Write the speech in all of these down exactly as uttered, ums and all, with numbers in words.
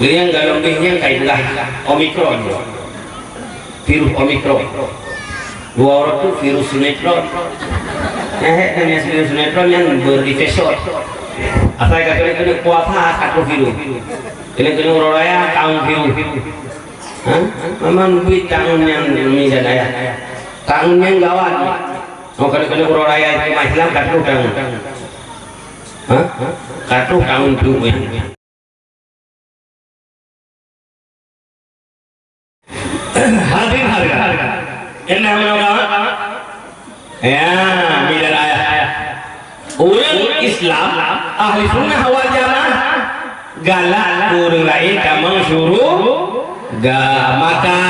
Nyang golom bih nyan kai peugah Omicron. Virus Omicron. Dua uroe tu virus sinetron. Eh, eh, nyang virus sinetron nyan beri kesot. Asai ka keuneuk-keuneuk puasa, ka troh virus. Keuneuk-keuneuk uroe raya, ka virus. Ha? Memang buet tangan nyang mi dan ayah. Tangan nyang gawat. Oh, keuneuk-keuneuk uroe raya umat Islam, ka troh tangan. Ha? Ka troh tangan tu, ya. Hadirin hadirat. Indah meunyoe, ya, mi dan ayah. Ureueng Islam, ahli sunnah wal jamaah, galak keu ureueng laén tamong syuruga, maka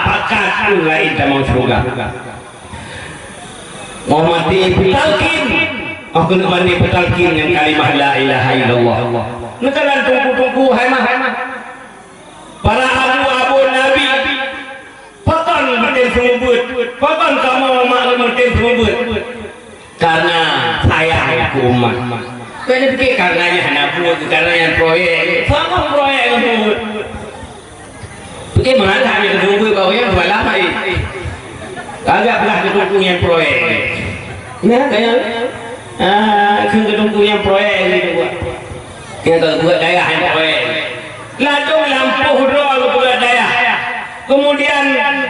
pakat ureueng laén tamong syuruga. Óh maté peutalkin, óh keuneuk maté peutalkin ngon kalimah la ilaha illallah. Neukalon teungku-teungku hai mah. Para abu-abu Nabi, pakon meutem seumeubeuet, pakon kamoe mak lôn meutem seumeubeuet? Karena sayang keu umat. Kau ni pikir karena nyan hana buet, karena nyan proyek. Sama proyek ngon buet. Bagaimana hanya seumeubeuet bak ureueng seumalam hari? Agak belah keu teungku nyang proyek. Nah, kaya, ah, keu teungku nyang proyek ni buat. Nyang ka buet dayah nyang proyek. Ladôm lampôh droe geupeugah dayah. Kemudian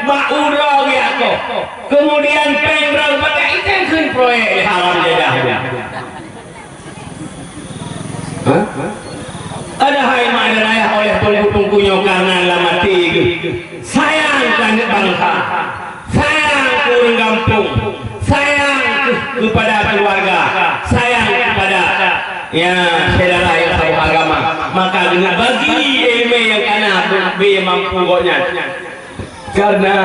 bak uroe geuakoh. Kemudian péng droe geupakai, item kheun proyek lé haram jadah. Hah? Padahai mak dan ayah oleh teungku-teungku nyoe karena lam até geuh sayang keu aneuk bansa, sayang keu ureueng gampông, sayang keu, kepada keluarga, sayang kepada, ya, syedara nyang saboh agama. Maka geuneuk bagi ileumèe nyang ka na beu-, beu mampu gobnyan. Karena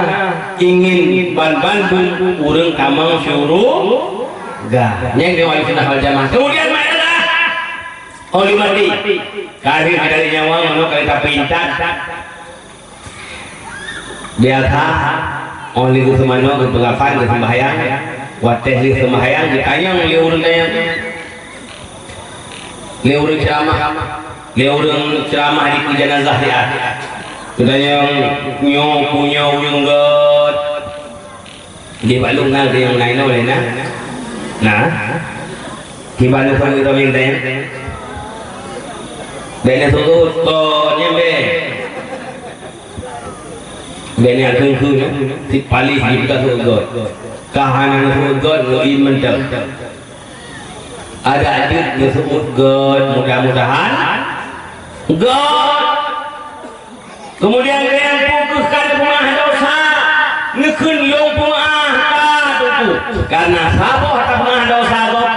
ingin ban-, bandum ureueng tamong syuruga. Nyang di ahli sunnah wal jamaah. Kemudian mak dan ayah, óh lheueh maté, ka lheueh dari nyawa, meunoe ka lheueh tapeuintat. Biasa, óh lheueh geuseumanoe, geupeukafan, geuseumbahyang, watèe lheueh seumbahyang, geutanyong lé ureueng nyan, lé ureueng ceuramah, lé ureueng ceuramah di keu janazah dia. Geutanyong, "Nyoe peue nyoe ureueng göt?" Di Balueng na ureueng nyang na inoe lé na? Na? Kiban ureueng göt nyan? Bèk na seuôt, kon nyan bèk. Bèk na kheun-kheun, sit paléh jih ka seuôt göt. Ka hana seuôt göt, ngon ié mantong. Adak jeuet geuseuôt göt, mudah-mudahan göt. Kemudian geuh nyang peue kheueh ka neupeumaáh desya, neukheun lôn peumaáh ka Teungku. Karena saboh tapeumeu'ah desya gob,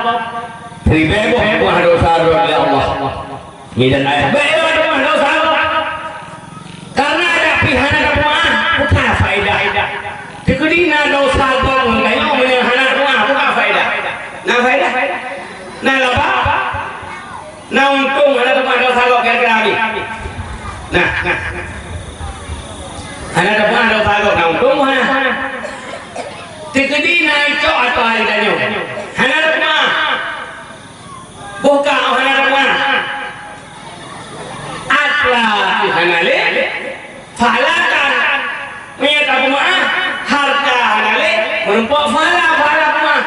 siribèe boh peumaáh desya droe lé Allah. Mi dan ayah, bèk lôn peumaáh desya gob. Karena adak pih hana tapeumeu'ah, peue ka faedah. Teukeudi na desya gob ngon geutanyoe, meunyoe hana tapeumeu'ah, peue ka faedah? Na faedah? Na laba? Na untông hana teupeu'ah desya gob kira-kira, Abi? Nah, nah. Hana teupeu'ah desya gob, na untông hana? Teukeudi na icok ateueh geutanyoe. Hana teupeu'ah. Boh ka hana teupeu'ah. Atra hana lé, pahala ka. Meunyo tapeumeu'ah, hareuta hana lé, meurumpok pahala, pahala peu'ah.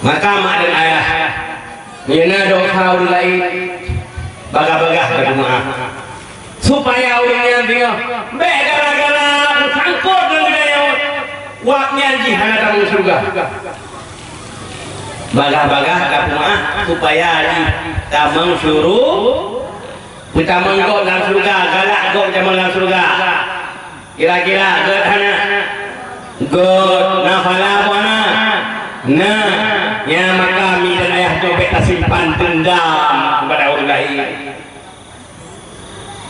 Maka mak dan ayah, meunyo na desya ureueng laén, bagah-bagah tapeumeu'ah. Supaya ureueng nyan deungoe, bèk gara-gara beusangkot ngon geutanyoe, awak nyan jih hana tamong syeuruga. Bagah-bagah tapeumeu'ah supaya jih tamong syeuruga. Peutamong gob lam syeuruga, galak gob tamong lam syeuruga. Kira-kira göt hana? Göt. Na pahala boh na? Na. Nyan maka mi dan ayah nyoe bèk tasimpan deundam keupada ureueng laén.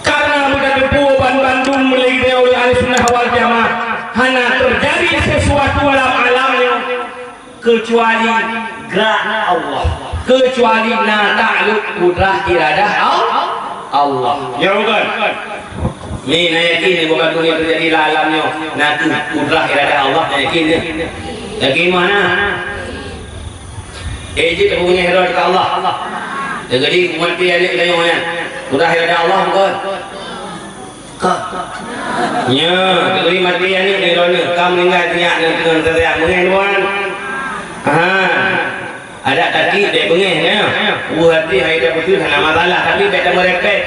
Karena meutateupeue ban bandum meulagèe ureueng Ahlussunnah wal Jamaah, hana teujadi sesuatu lam alam nyoe keucuali grak Allah, keucuali na taklok kudrah iradah Al-, Allah. Ya bukan? Ni na yakin ni bukan dunia teujadi lam alam nyoe, na keu kudrah iradah Allah, na yakin ni? Yakin mana? Eh, jeuet tapeugah Herod keu Allah. Jadi, mati aneuk tanyoe nyan, udah irada Allah bukan? Ka. Nya, jadi mati aneuk nyoe droeneuh, ka meuninggai sinyak nyoe teungoh saja, meungai nuan. Ha. Adak taki dek beungéh nyoe. Buhati hai dah beutôi hana masalah, tapi bèk tameurepet.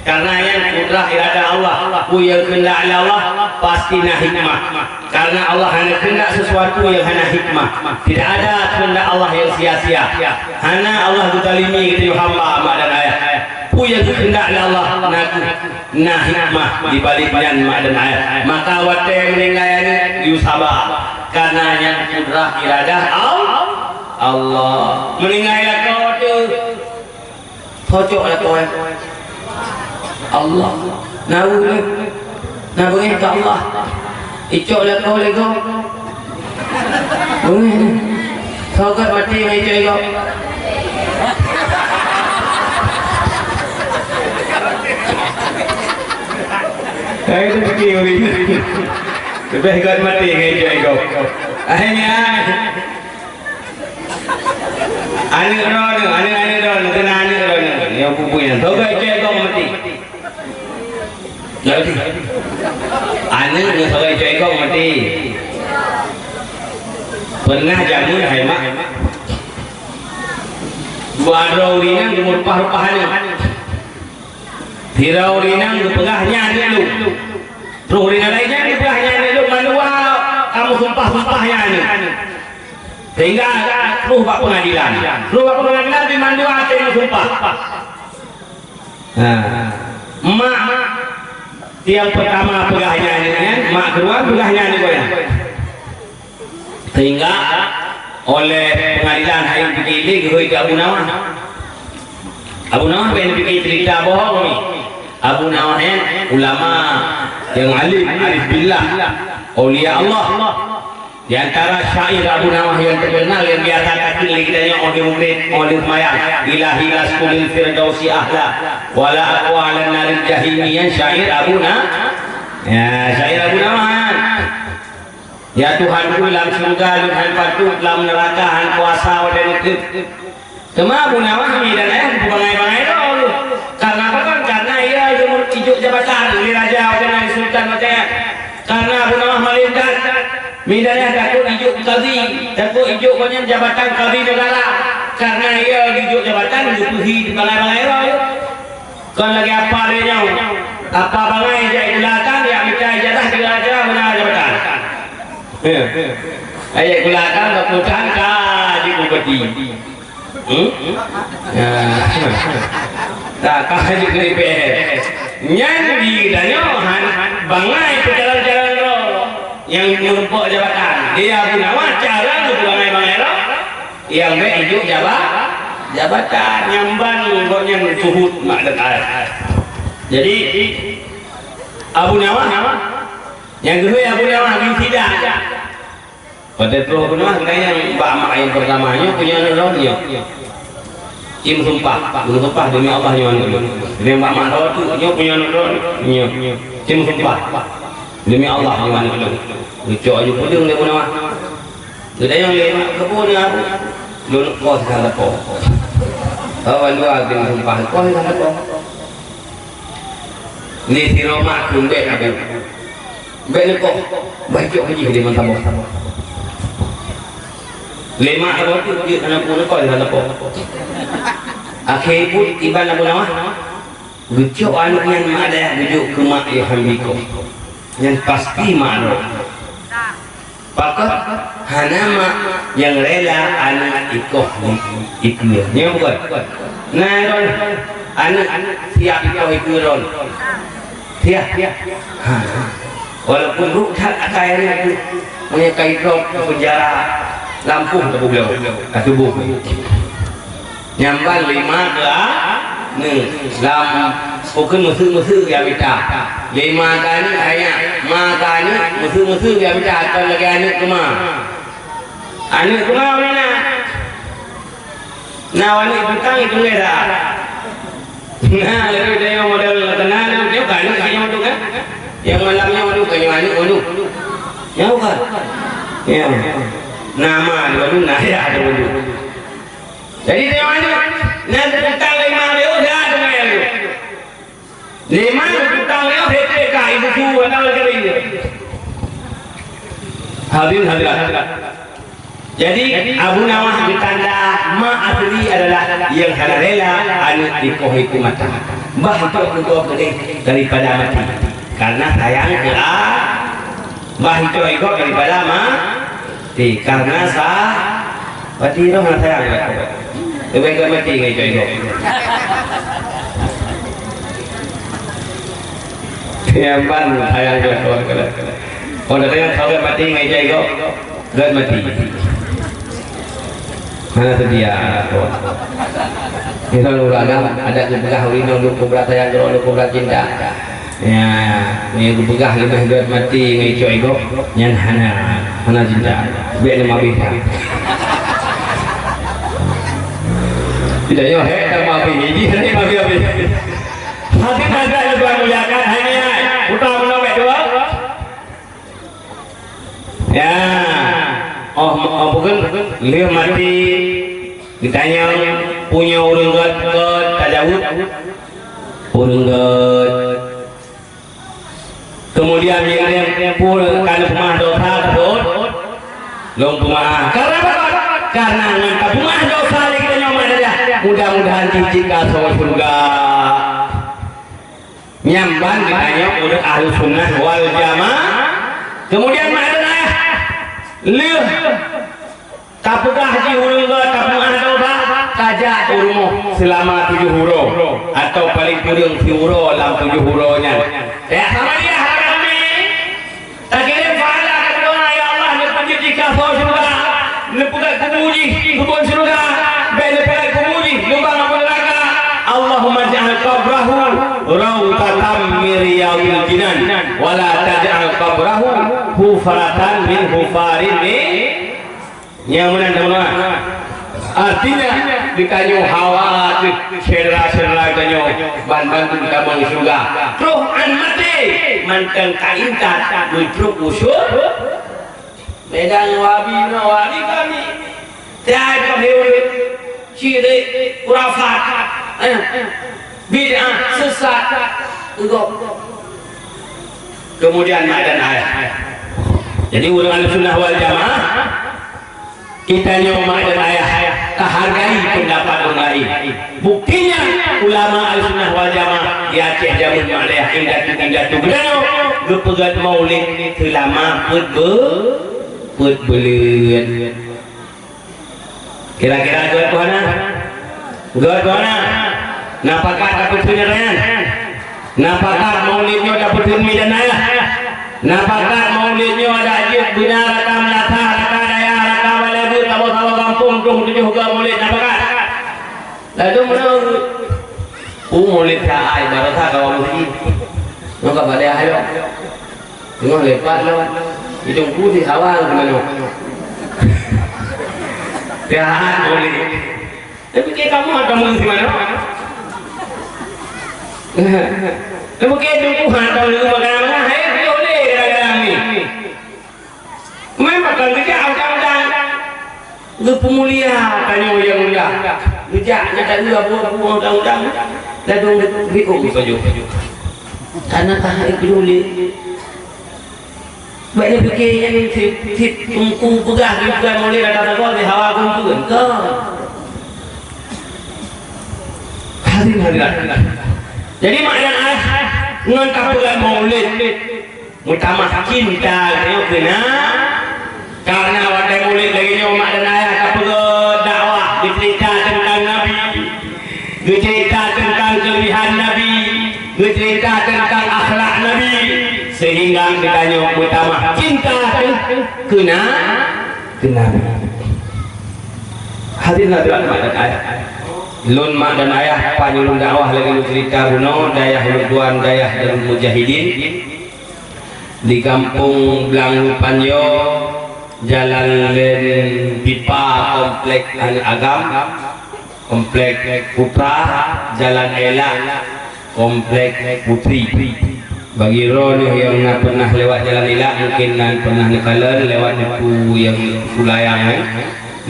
Karena nyan kudrah irada Allah. Peue nyang keundak lé Allah, pasti na hikmah. Karena Allah hana keundak sesuatu nyang hana hikmah. Tidak ada keundak Allah nyang sia-sia. Hana Allah geuzalimi geutanyoe hamba, mak dan ayah. Peue nyang keundak lé Allah, na, na hikmah di balik nyan, mak dan ayah. Maka watèe meuninggai nyan, yue saba. Karena nyan kudrah iradah Al-, Allah. Meuninggai lakoe teuh. Pocok lakoe. Allah. Na ureueng. Na beungéh keu Allah. Icok lakoe lé gob. Beungéh. Soe gèt maté ngon icok lé gob. Hai, itu fikir ureueng. Leubeh gèt maté ngon icok lé gob. Akhirnya, aneuk droeneuh, aneuk-aneuk droeneuh, keunan aneuk droeneuh. Nyoe peue-peue nyan. Soe gèt icok lé gob maté. Jadi, aneuk nyoe soe gèt icok lé gob maté. Pernah jameun hai mak. Dua droe ureueng nyan geumeurumpah-rumpah aneuk. Sidroe ureueng nyan geupeugah nyan aneuk lôn. Troh ureueng laén nyan geupeugah nyan aneuk lôn, mandua ka meusumpah-sumpah nyan aneuk. Sehingga troh bak peungadilan. Troh bak peungadilan di mandua até meusumpah. Ha. Mak nyang peurtama peugah nyan aneuk nyan, mak keudua peugah nyan aneuk nyan. Sehingga oleh peungadilan hai pike lé geuhôi keu Abu Nawas. Abu Nawas bèk pike cerita bohong ni. Abu Nawas nyan ulama nyang alim, arif billah, aulia Allah. Di antara syair Abu Nawas nyang terkenal nyang biasa takheun lé geutanyoe óh lheueh maghrib, óh lheueh seumayang, "Ilahi lastu lil firdausi ahla, wala aqwa 'alan naril jahimi," nyan syair Abu Na-, ya, syair Abu Nawas. Ya Tuhanku, lam syeuruga lôn hán patôt, lam neuraka hán kuasa watèe neuteuet. Teuma Abu Nawas mi dan ayah beubangai-bangai droe. Karena apa kan? Karena ia ijok jabatan lé raja watèe nyan, sultan watèe nyan. Karena Abu Nawas malém that, mi dan ayah takot ijok kadhi, takot ijok gobnyan jabatan kadhi negara. Karena ia ijok jabatan geupeuhi beubangai-bangai droe. Kon lagèe apa lé nyoe. Apa bangai jak sikula tan, jak mita ijazah sikula tan, meunan jabatan. Ya. Ai jak sikula tan, bak perusahaan ka jadi bupati. Hmm? Ya. Nah, ka jadi D P R. Nyan di tanyoe han bangai peucalon-calon droe nyang meurumpok jabatan. Di Abu Nawas cara bangai-bangai droe. Nyang bèk ijok jaba-, jabatan, nyang ban gobnyan suhut mak dan ayah. Jadi, Abu Nawas, nyang geuhôi Abu Nawas bin Sidah. Watèe troh Abu Nawas, geutanyoe bak mak nyang peurtama nyoe, punya aneuk droe nyoe. Cit meusumpah, meusumpah demi Allah nyoe aneuk lôn. Demi bak mak droe tu, nyoe punya aneuk droe nyoe. Cit meusumpah demi Allah nyoe aneuk lôn. Geucok aju peudeueng lé Abu Nawas. Geudayong lé mak, "Keupeue na, Bu?" "Lôn koh sinan lakoe." Oh, bandua geusumpah, "Koh sinan lakoe." Lé sidroe mak kheun, "Bèk, Abu. Bèk neukoh. Bah icok haji di meusaboh." Lé mak saboh teuk jeuet hana peue neukoh sinan lakoe. Akhé buet iban Abu Nawas, geucok aneuk nyan mak dayah geujok keu mak Yohan Biko. Nyan pasti mak droe. Pakon hana mak nyang rela aneuk ikoh di ikeue? Nyo bukon? Na droe aneuk siap ikoh ikeue droe. Siap. Ha. Walaupun rhot that akai aneuk tu, meunyo ka idrop u penjara, lampôh tuboh bloe, ka tuboh. Nyan ban lé ma keu aneuk. Lam, bukon meuseu-meuseu ya mita. Lé ma keu aneuk, hai nyak, ma keu aneuk, meuseu-meuseu ya mita, kon lagèe aneuk keu ma. Aneuk keu ma mana na? Na aneuk tukang itu enggak dah. Nah, lagèe tanyoe model keunan, nyoe kan aneuk, nyoe tu kan. Nyang malam nyoe aneuk, nyoe aneuk, aneuk. Nyoe kan? Ya. Nama dua dulu, nah ya dua dulu. Jadi, tanyoe aneuk, Nan utang lima ribu dah dengan. Lima utang ribu H P K itu su atau kering. Hadirin hadirat. Jadi Abu Nawas ditanda ma asli adalah yang hana rela aneuk dikoh itu mata. Bah itu aku daripada mati. Karena sayang ke a-, bah itu ikut daripada ma-, ti, karena sa-, mati roh na sayang ke. Lebih ke mati ngai ikut. Nyamban sayang ke. Kalau dah sayang kawin mati ngai ikut. Gét mati. Hana seudia. Misal ureueng agam, ada geupeugah ureueng inong lôn peubra sayang droe, lôn peubra cinta. Ya, nyang geupeugah leubeh gét mati ngon icok igob, nyan hana, hana cinta. Bèk lé mabih that. Tidak nyoe hek dah mabih, ini hana mabih-mabih. Hati-hati lebih muliakan hanya utang menolak dua. Ya. Oh, oh, bukan. Lheueh mati, geutanyong, punya ureueng gét, gét tajaweueb. Ureueng gét. Kemudian, yang, yang pun kana peumeu'ah dosa tersebut, lôn peumeu'ah. Karena apa? Karena ngon tapeumeu'ah dosa lé geutanyoe manusia. Mudah-mudahan cicit ka soe syurga. Nyamban geutanyoe ureueng Ahlussunnah wal Jamaah. Kemudian mak dan ayah lheueh tapeugah jih ureueng gét tapeugah dosa, tajak u rumoh seulama tujoh uroe atau paling kureueng siuroe lam tujoh uroe nyan. Ya, sama dia harapan kami. Takirém pahala keu doa, "Ya Allah, neupeujeuet jih keu syeuruga, neupeugét kubu jih keubeuen syeuruga, bèk neupeugét kubu jih lubang api neuraka." Allahumma ij'al qabrahu raudhatan min riyadhil jinan, wa la taj'al qabrahu hufratan min hufarin ni-, Nyang meunan teuma. Artinya, geutanyoe hawa teuh syedara-syedara geutanyoe ban bantu geutamong syeuruga. Troh án maté, mantong ka intat meutrok u syeuruga. Medan wabi na wabi kami. Tiai pahéureueng, syirik, khurafat, eh, bid'ah, sesat, enggak. Kemudian mak dan ayah. Jadi ureueng Ahlussunnah wal Jamaah, geutanyoe mak dan ayah tahargai pendapat ureueng laén. Buktinya ulama Ahlussunnah wal Jamaah di Aceh jameun mak dan ayah, indatu-indatu geutanyoe geupeugét maulid seulama peuet be-, peuet buleuen. Kira-kira gét peu hana? Gét peu hana? Na pakat tapeutheun nyan? Na pakat maulid nyoe tapeutheun mak dan ayah? Na pakat maulid nyoe adak jeuet beuna rata meunasah, rata dayah, rata balèe beuet, saboh-saboh gampông tujoh-tujoh gét maulid, na pakat? Lalu meunan, uh, maulid sa ai baroesa kawan meuseujid. Nyoe ka balèe ayah. Teungoh lepat lom, idong putih sawa keunoe. Jahat boleh. Tapi keu kamoe, kamoe di mana? Tapi keu idong Tuhan, kamoe di mana? Hai, boleh kadang-kadang ni. Memang kan kerja undang-undang. Geupeumulia tanyoe nyang mulia. Geujak nyang ka lheueh buet-buet undang-undang, ladôm geubiôh sajoe. Karena ka hai keuduli. Bak nyan pike nyan cit, cit teungku peugah di bulan Maulid rata sagoe di hawa geupeue. Kon. Hadirin hadirat. Jadi makna ah ngon tapeugah Maulid. Meutamah cinta geutanyoe keu Na-, karena watèe Maulid lagèe nyoe mak dan ayah tapeugah dakwah, geuceurita teuntang Nabi, geuceurita teuntang keulebihan Nabi, geuceurita teuntang akhlak Nabi, sehingga geutanyoe meutamah cinta keu, keu Na-, keu Nabi. Hadirin hadirat mak dan ayah. Lôn mak dan ayah, pat ulôn dakwah lagèe lôn ceurita bunoe, dayah ulôn tuan, dayah Darul Mujahidin. Di Gampông Blang Lupanyo, Jalan Len Pipa, Komplek Aneuk Agam, Komplek Putra, Jalan Elak, Komplek Putri. Bagi droeneuh nyang na pernah lewat Jalan Elak, mungkin na pernah neukalon lewat Teungku nyang Kulayang, eh.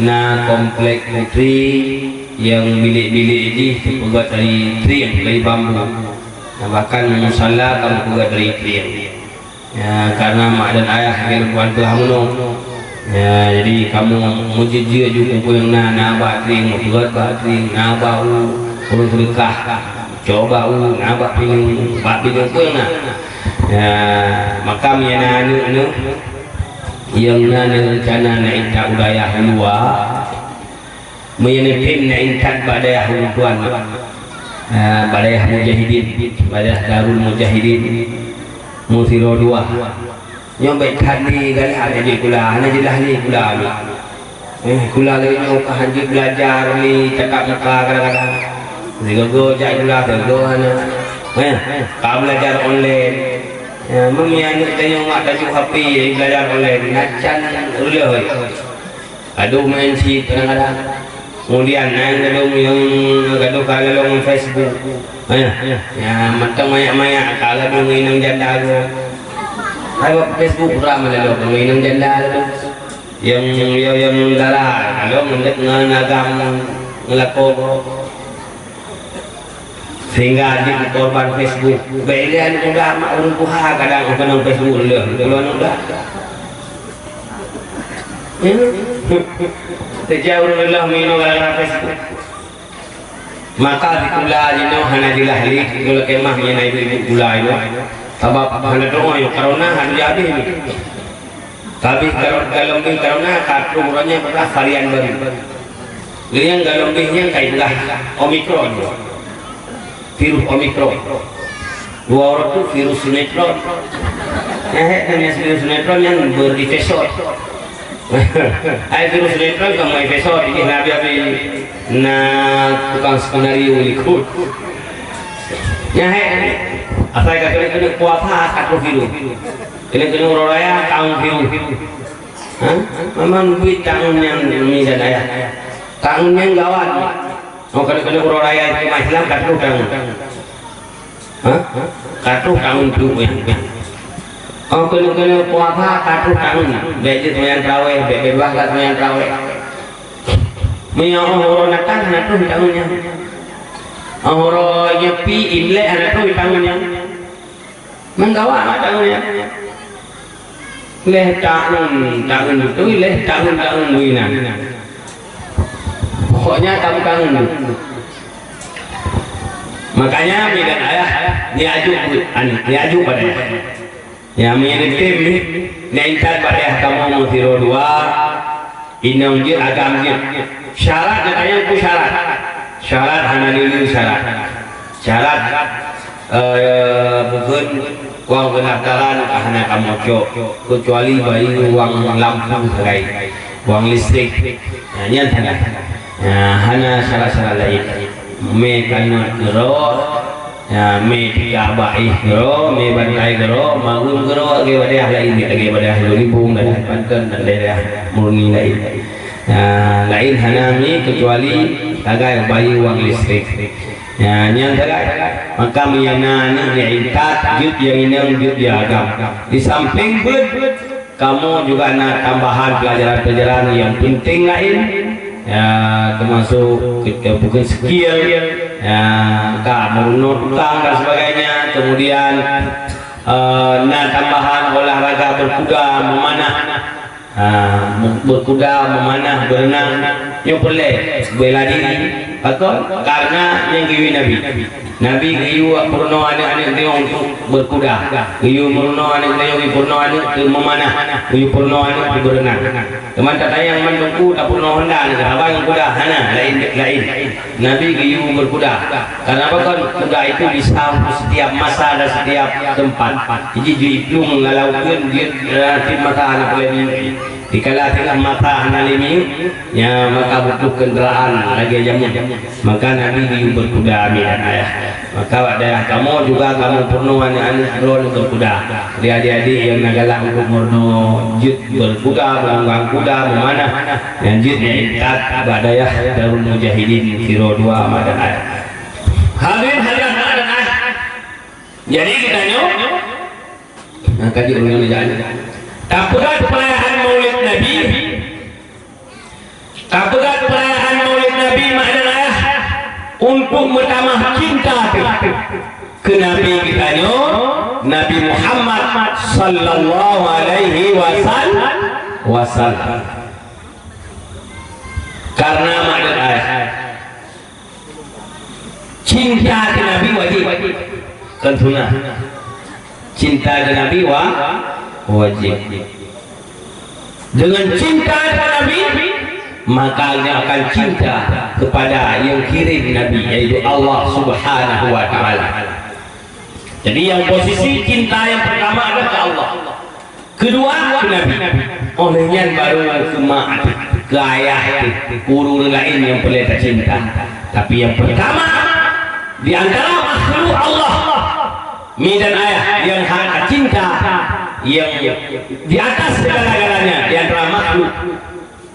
Na Komplek Putri, Nyang bilék-bilék jih teupeugöt dari trieng, dari bambu. Bahkan musala ka teupeugöt dari trieng. Ya, karena mak dan ayah lagèe lôn peugah teuh meunoe. Ya, jadi kamoe meujeuet-jeuet ju peue-peue nyang na, na bak trieng, meupeugöt bak trieng, na bak u, ureueng seudeukah, cok bak u, na bak pineung, bak pineung peue nyang na. Ya, maka meunyo na aneuk-aneuk nyang na reuncana na intat u dayah luwa, meunyo neutem na intat bak dayah ureueng tuan, eh, bak dayah mujahidin, bak dayah Darul Mujahidin, Musiro dua. Nyoe bèk that lé galak lé kula, hana jeulaih lé kula nyoe. Eh, kula lagèe nyoe ka hanjeuet belajar lé tatap muka kadang-kadang. Sigoe-goe jak kula, sigoe hana. Eh, ka belajar online. Eh, meunyo aneuk tanyoe mak tajok H P, belajar online, na can reuloh. Gadoh main chip kadang-kadang. Kemudian na gadoh nyang gadoh ka lalong Facebook. Eh, ya, mantong manyak-manyak ka gadoh ngon inong janda tu. Hai bak Facebook pura meulalu ngon inong janda tu. Yang, yang, yang dara, kalau menurut ngon agam ngelako. Sehingga jeuet korban Facebook. Bèk lé aneuk muda mak ureueng tuha kadang keunong Facebook leuh. Kalau aneuk muda. Ya. Sejak ureueng leuh meuinoe gara-gara Facebook. Maka sikula jinoe hana jeulaih lé, sikula kemah nyang na ibu-ibu sikula nyoe. Sabab hana doa nyoe, corona hana jadi nyoe. Tapi kalau, kalau bih corona ka troh uroe nyan peugah varian baru. Lé nyang golom bih nyan ka ipeugah Omicron. Virus Omicron. Dua uroe tu virus sinetron. Nyan hek nyan virus sinetron nyan beurepisod. Ai virus sinetron ka meuepisod, jih na abi-abi na tukang skenario likot. Nyan hek, asai ka keuneuk-keuneuk puasa ka troh virus. Keuneuk-keuneuk uroe raya ka virus. Ha? Memang buet tangan nyan mi dan ayah. Tangan nyan gawat. Oh, keuneuk-keuneuk uroe raya umat Islam ka troh tangan. Ha? Ka troh tangan tu nyan. Oh, keuneuk-keuneuk puasa ka troh tangan. Bèk jeuet seumayang tarawih, bèk beubaih ka seumayang tarawih. Meunyoe oh uroe Natal hana troh tangan nyan. Oh uroe Nyepi, Imlek hana troh tangan nyan. Meugawa mak tangan nyan. Lhèe tahun, tahun beutôi, lhèe tahun, tahun meuinan. Pokoknya tahun-tahun tu. Makanya mi dan ayah, neuajuk buet aneuk, neuajuk bak ayah. Ya, meunyoe neutem, neuintat bak ayah kamoe meusidroe dua, inong jeuet, agam jeuet. Syarat, neutanyong peue syarat? Syarat hana lé-lé syarat. Syarat, eh, bukon wang pendaftaran hana kamoe cok, keucuali bayeue wang lampu sagai, wang listrik. Nah, nyan sagai. Nah, hana syarat-syarat laén. Mé kanot keudroe, ya, mé tika bak éh keudroe, mé bantai keudroe, mageuem keudroe, lagèe bak dayah laén, lagèe bak dayah Lheuh Libong, dayah Banten, dan daerah murni laén. Ya, laén hana mé keucuali sagai bayeue wang listrik. Ya, nyan sagai. Maka meunyo na aneuk nyang intat, jeuet nyang inong, jeuet nyang agam. Di sampéng beuet, kamoe juga na tambahan pelajaran-pelajaran nyang penting laén. Ya, termasuk ke-, bukan skill, ya, ka meurunoe tukang dan sebagainya. Kemudian, eh, na tambahan olahraga berkuda, memanah. Ha, berkuda, memanah, berenang, nyoe peureulèe bela diri. Pakon? Karena nyang geuyue Nabi. Nabi geuyue peurunoe aneuk-aneuk geuh untuk berkuda. Geuyue peurunoe aneuk geuh, geuyue peurunoe aneuk keu memanah, geuyue peurunoe aneuk keu berenang. Teuma tatanyong mandum ku tapeurunoe honda nyoe, haba ngon kuda, hana, laén, laén. Nabi geuyue berkuda. Karena apa kon? Kuda itu bisa untuk setiap masa dan setiap tempat. Jadi, jeuet plueng lalau kheun, jeuet, eh, tiep masa hana lé minyeuk. Dikala teungoh masa hana lé minyeuk, nya maka butuh kendaraan lagèe jameun. Maka Nabi geuyue berkuda, mi dan ayah. Maka bak dayah kamoe juga kamoe peurunoe aneuk-aneuk droeneuh berkuda. Di adik-adik nyang na galak untuk meurunoe jeuet berkuda, meunggang kuda, memanah, nyang jeuet nyang intat bak dayah Darul Mujahidin Tiro dua, ma dan ayah. Hadirin hadirat, ma dan ayah. Jadi geutanyoe, nah, ka jeuet ureueng nyan. Tapeugah peurayaan Maulid Nabi. Tapeugah peurayaan Maulid Nabi, ma dan ayah, Untuk meutamah cinta teuh keu Nabi geutanyoe, Nabi Muhammad sallallahu alaihi wasal-, wasallam. Karena makna ayat, cinta keu Nabi wajib, kon sunah. Cinta keu Nabi wa-, wajib. Dengan cinta kepada Nabi, maka dia akan cinta kepada yang kirim Nabi, yaitu Allah Subhanahu wa Ta'ala. Jadi, yang posisi cinta yang pertama adalah ke Allah. Kedua, ke Nabi. Oleh nyan baru ke mak, ke ayah, ke ureueng lain yang boleh tercinta. Tapi yang pertama, di antara makhluk Allah, mi dan ayah, yang hana cinta, yang di atas segala-galanya, di antara makhluk,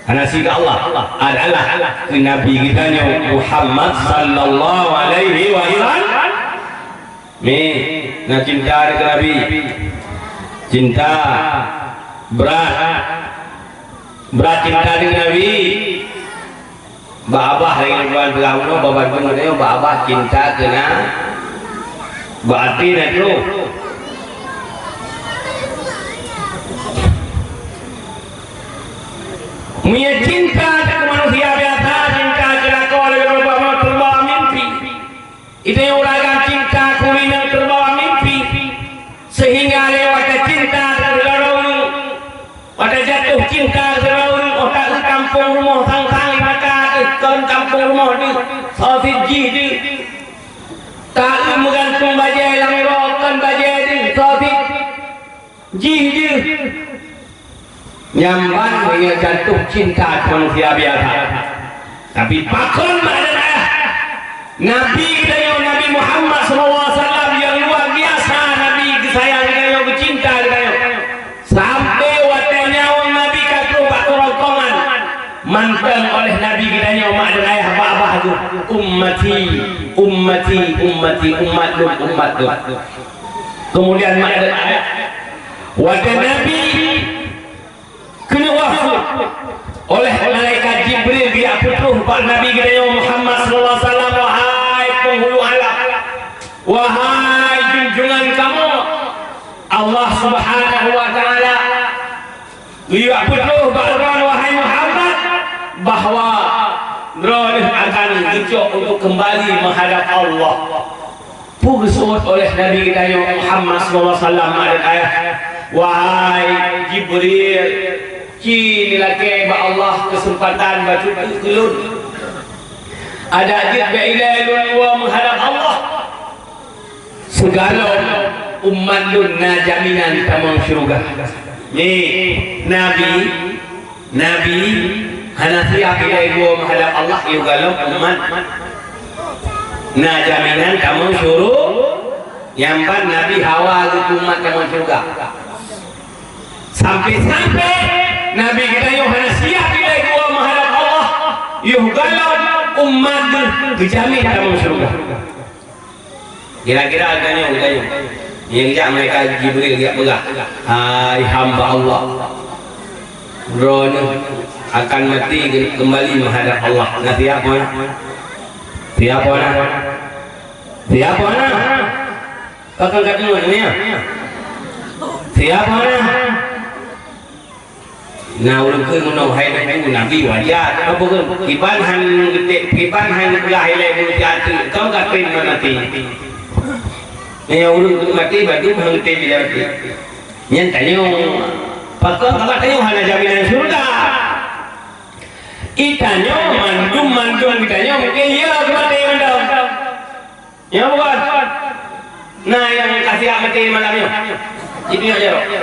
hana sida Allah, adalah Nabi geutanyoe Muhammad sallallahu alaihi wasallam. Mi, na cinta deungon Nabi. Cinta brat. Brat cinta deungon Nabi. Bak babah lagèe nyan, tuan peugah bunoe, babah bunoe, bak babah cinta keu na, bak até na troh. Meunyoe cinta keu manusia biasa, cinta keu lakoe, lagèe droe babah teubang mimpi. Itu yang ureueng cinta keu inong teubang mimpi. Sehingga lewat cinta keu droe, Watèe jatuh cinta keudroe, óh taeu kampông rumoh sang-sang mata deuh, kon kampông rumoh deuh, soe cit jih deuh. Taeu meugantung bajèe lam uroe, kon bajèe deuh, soe cit jih deuh. Nyan ban meunyoe jatuh cinta keu manusia biasa. Tapi pakon mak dan ayah Nabi geutanyoe, Nabi Muhammad sallallahu alaihi wasallam, nyang luar biasa Nabi geusayang geutanyoe, geucinta geutanyoe. Sampai watèe nyawöng Nabi ka troh bak keurongkongan, mantong oleh Nabi geutanyoe mak dan ayah bak babah geuh, "Ummati, ummati, ummati, umat lôn, umat lôn." Kemudian mak dan ayah, watèe Nabi keuneuk wafeuet, oleh malaikat Jibril geujak peutroh bak Nabi geutanyoe Muhammad sallallahu alaihi wasallam, "Wahai penghulu alam, wahai junjungan kamoe, Allah Subhanahu wa Ta'ala geujak peutroh bak droeneuh, wahai Muhammad, bahwa droeneuh akan geucok untuk kembali menghadap Allah." Peue geuseuôt oleh Nabi geutanyoe Muhammad sallallahu alaihi wasallam, mak dan ayah, "Wahai Jibril, ci neulakèe bak Allah keuseumpatan bacut keu lôn. Adak jeuet bèk ilèe lôn woe meuhadab Allah. Sigohlom umat lôn na jaminan tamong syeuruga." Nyoe Nabi Nabi hana siap ilèe goe meuhadab Allah, yôh gohlom umat na jaminan tamong syuru-, nyan ban Nabi hawa geuh keu umat tamong syeuruga. Sampai-sampai Nabi geutanyoe hana siap ilèe goe meuhadab Allah, yôh gohlom umat geuh geujamin tamong syeuruga. Kira-kira geutanyoe, geutanyoe. Nyang jak malaikat Jibril geujak peugah, "Hai hamba Allah, droeneuh akan maté keumbali meuhadab Allah." Na siap hana? Siap hana? Siap hana? Pakon ka deungoe nyoe? Siap hana? Na ureueng kheun meunoe, "Hai Teungku, Nabi wajar." Apa kheun? Kiban han geutek, kiban han geupeugah ilèe beureuti ateueh, kau ka tem maté. Nyan ureueng kheun maté, badu han geutem ilèe maté. Nyan tanyoe, pakon ka tanyoe hana jaminan syeuruga. Geutanyoe mandum-mandum geutanyoe mungken ya geumaté mandum. Ya bukan? Na nyang ka siap maté malam nyoe? Jitunyok jaroe.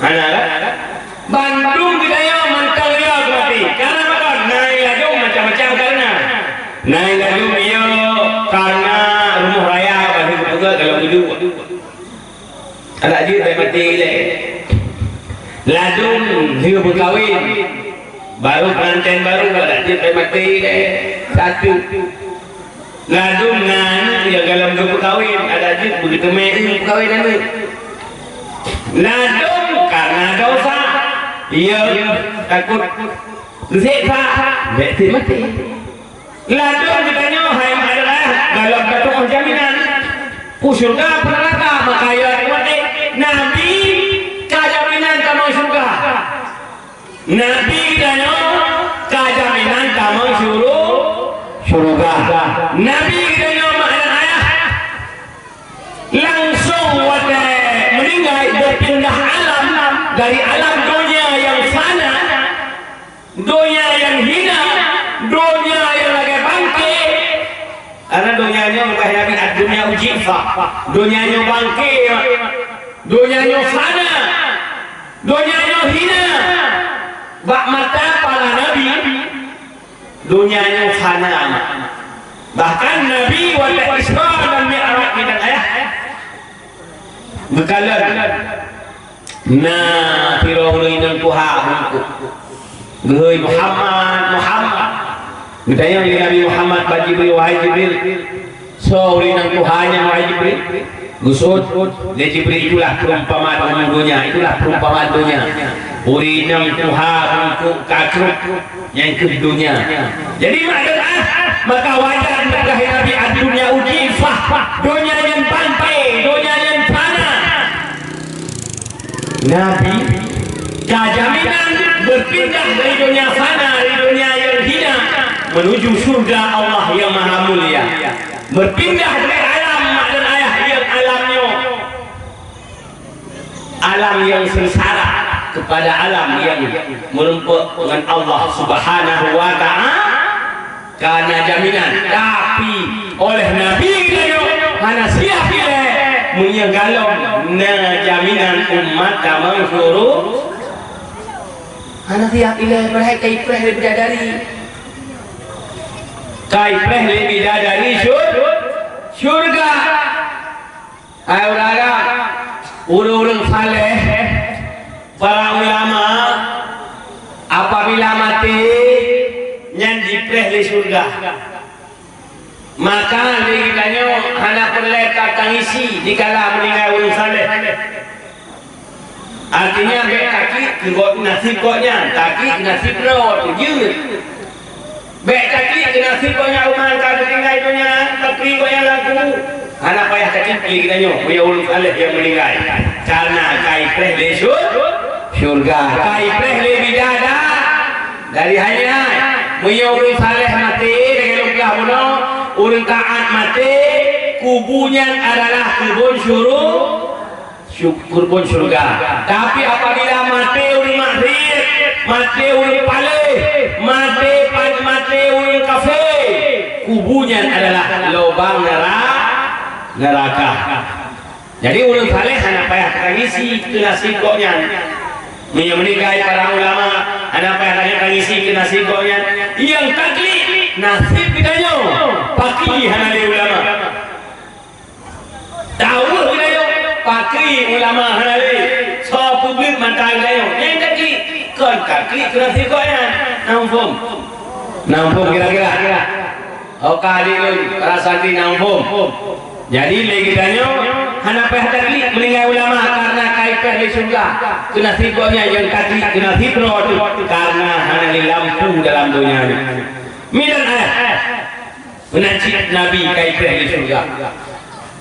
Hana kan? Bandum geutanyoe mantong ya geumaté. Karena apa? Na nyang ladôm macam-macam karena. Na nyang ladôm ya karena rumoh raya ka lheueh geupeugöt dalam geuduek. Adak jeuet bèk maté ilèe. Ladôm lheueh meukawen, barô peunganten barô, adak jeuet bèk maté ilèe. Satu. Ladôm na aneuk nyang gohlom geupeukawen, adak jeuet beugeuteumé peukawen aneuk. Ladôm karena dosa, ya takot geuseksa, bèk sit maté. Ladôm geutanyoe Dalam ka tu'oh jaminan, peue syeuruga peue neuraka, maka ya umat, Nabi ka jaminan tamong syeuruga. Nabi geutanyoe ka jaminan tamong syuru-, syeuruga. Nabi geutanyoe mak dan ayah langsong watée meuninggai berpindah alam dari alam donya yang fana, donya yang hina, donya yang lagée bangke. Karena donya nyoe leubeh Nabi, ad-dunya ujifah. Donya nyoe bangke, donya nyoe fana, donya nyoe hina. Bak mata para nabi, donya nyoe fana. Bahkan Nabi watée Isra dan Mi'raj, mak dan ayah, geukalon na sidroe ureuëng inong tuha Teungku. Geuhôi, "Muhammad, Muhammad." Geutanyong lé Nabi Muhammad bak Jibril, "Wahai Jibril, soe ureuëng inong tuha nyan, wahai Jibril?" Geuseuôt lé Jibril, "Itulah perumpamaan donya, itulah perumpamaan donya. Ureuëng inong tuha Teungku ka trok, nyan kheueh donya." Jadi, mak dan ayah, maka wajar neupeugah Nabi, "Ad-dunya ujifah." Donya nyan bangke, donya nyan fana. Nabi ka jaminan berpindah dari donya fana, dari donya yang hina, menuju surga Allah yang Maha Mulia. Berpindah dari alam mak dan ayah yang alam nyoe, alam yang sengsara, kepada alam yang meureumpok dengan Allah Subhanahu wa Ta'ala. Ka na jaminan, tapi oleh Nabi geutanyoe hana siap ilée, meunyoe galom na jaminan umat tamong syuru-, hana siap ilée, padahai ka ipreh lé bidadari. Ka ipreh lé bidadari syur-, syurga. Hai ureuëng agam, ureuëng-ureuëng saleh, para ulama, apabila maté, nyan jipreh lé syurga. Maka lé geutanyoe hana peureulée tatangisi dikala meuninggai ureuëng saleh. Artinya, bék taklik keu nasib gobnyan, taklik keu nasib droe teuh jeuet. Bék taklik keu nasib gobnyan, umat ka geutinggai donya, taklik gobnyan laku. Hana payah taklik lé geutanyoe, meunyoe ureuëng saleh nyang meuninggai. Karena ka ipreh lé syur-, syurga, ka ipreh lé bidadari. Dari hai nyan, meunyoe ureuëng saleh maté, lagée lôn peugah bunoe, ureuëng taát maté, kubu nyan adalah keubon syuru-, Syuk-, keubon syurga. Tapi apabila maté ureuëng maksiet, maté ureuëng paléh, maté pa-, maté ureuëng kafé, kubu nyan adalah lubang nera-, neraka. Jadi, ureuëng saleh hana payah tatangisi keu nasib gobnyan. Meunyoe meuninggai para ulama, hana payah tatangisi keu nasib gobnyan. Nyang taklik nasib geutanyoe, pakri hana lé ulama. Taweuh geutanyoe, pakri ulama hana lé, soe peubeuet mata geutanyoe, nyang taklik, kon taklik keu nasib gobnyan. Na muphom? Na muphom kira-kira? Oka adik lôn, para santri, na muphom? Jadi, lé geutanyoe hana payah taklik meuninggai ulama, karena ka ipreh lé syurga keu nasib gobnyan, nyang taklik keu nasib droe teuh, karena hana lé lampu dalam donya nyoe. Mi dan ayah. Meunan cit Nabi ka ipreh di syeuruga.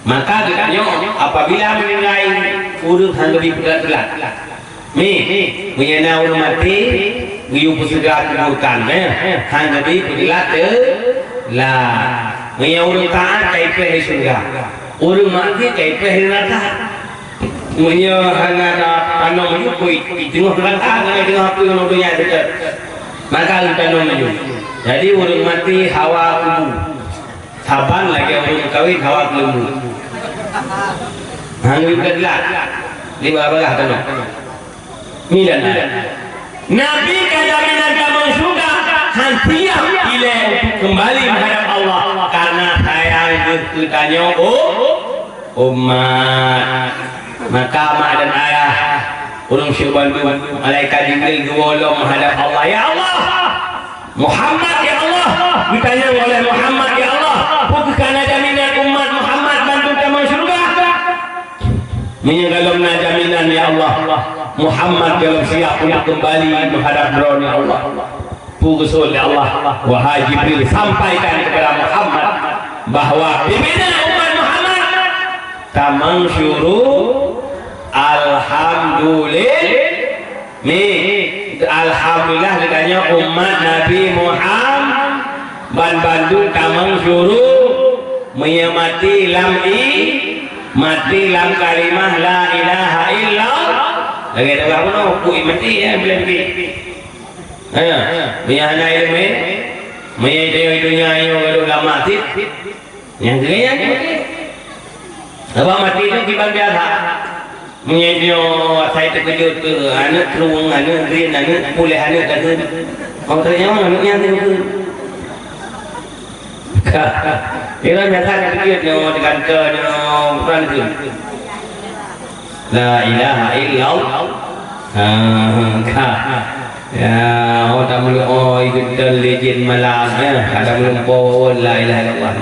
Maka geutanyoe apabila meuninggai, ureuëng hana geubri peuteulat-teulat. Mi, meunyoe na ureuëng maté, geuyue peuseugra kuburan, eh, hana geubri peuteulat-teulat. Meunyoe ureuëng taát ka ipreh di syeuruga, ureuëng maksiet ka ipreh di neuraka. Meunyoe hana na tanoh meunyoe, i teungoh neuraka, hana teungoh apui ngon donya teuka. Maka geutanoh meunyoe. Jadi, ureuëng maté hawa kubu. Saban lagée ureuëng kawin hawa keuleumbu. Hana geubri peuteulat. Di bagaih-bagaih tanoh. Midan. Nabi ka jaminan tamong syeuruga, han siap ilée untuk keumbali meuhadab Allah, karena sayang geuh keu tanyoe u-, umat. Maka mak dan ayah, ureuëng syeuruga bandum, malaikat Jibril geuwoe lom meuhadab Allah, "Ya Allah, Muhammad, ya Allah!" Geutanyong oleh Muhammad, "Ya Allah, peu kheueh ka na jaminan umat Muhammad bandum tamong syeuruga?" Meunyoe gohlom na jaminan, ya Allah, Muhammad gohlom siap untuk keumbali meuhadab Droeneuh, ya Allah. Peue geuseuôt lé Allah, "Wahai Jibril, sampaikan kepada Muhammad, Bahwa pimpinan umat Muhammad tamong syuruq, alhamdulillah. Ni, alhamdulillah geutanyoe umat Nabi Muhammad, ban bandum tamong syuruq, meunyoe maté lam i, maté lam kalimah la ilaha illallah. Lagèe dua bunoe, ku maté, ya, boleh pergi. Ha, meunyoe hana ileumèe, meunyoe di donya nyoe galak lama cit, nyang keu nyan. Sabab maté nyoe kiban biasa. Meunyoe nyoe asai teukeujot keu aneuk krueng, aneuk grien, aneuk puléh, aneuk takheun. Oh, teunyata aneuk nyan teukeujot. Ka. Kira biasa teukeujot nyoe di kantor nyoe, bukan tu. La ilaha illallah. Ha, ka. Ya, oh, tak meuleuh, oh, ikut lé jén malam, ya. Ada meuleuh po, la ilaha illallah.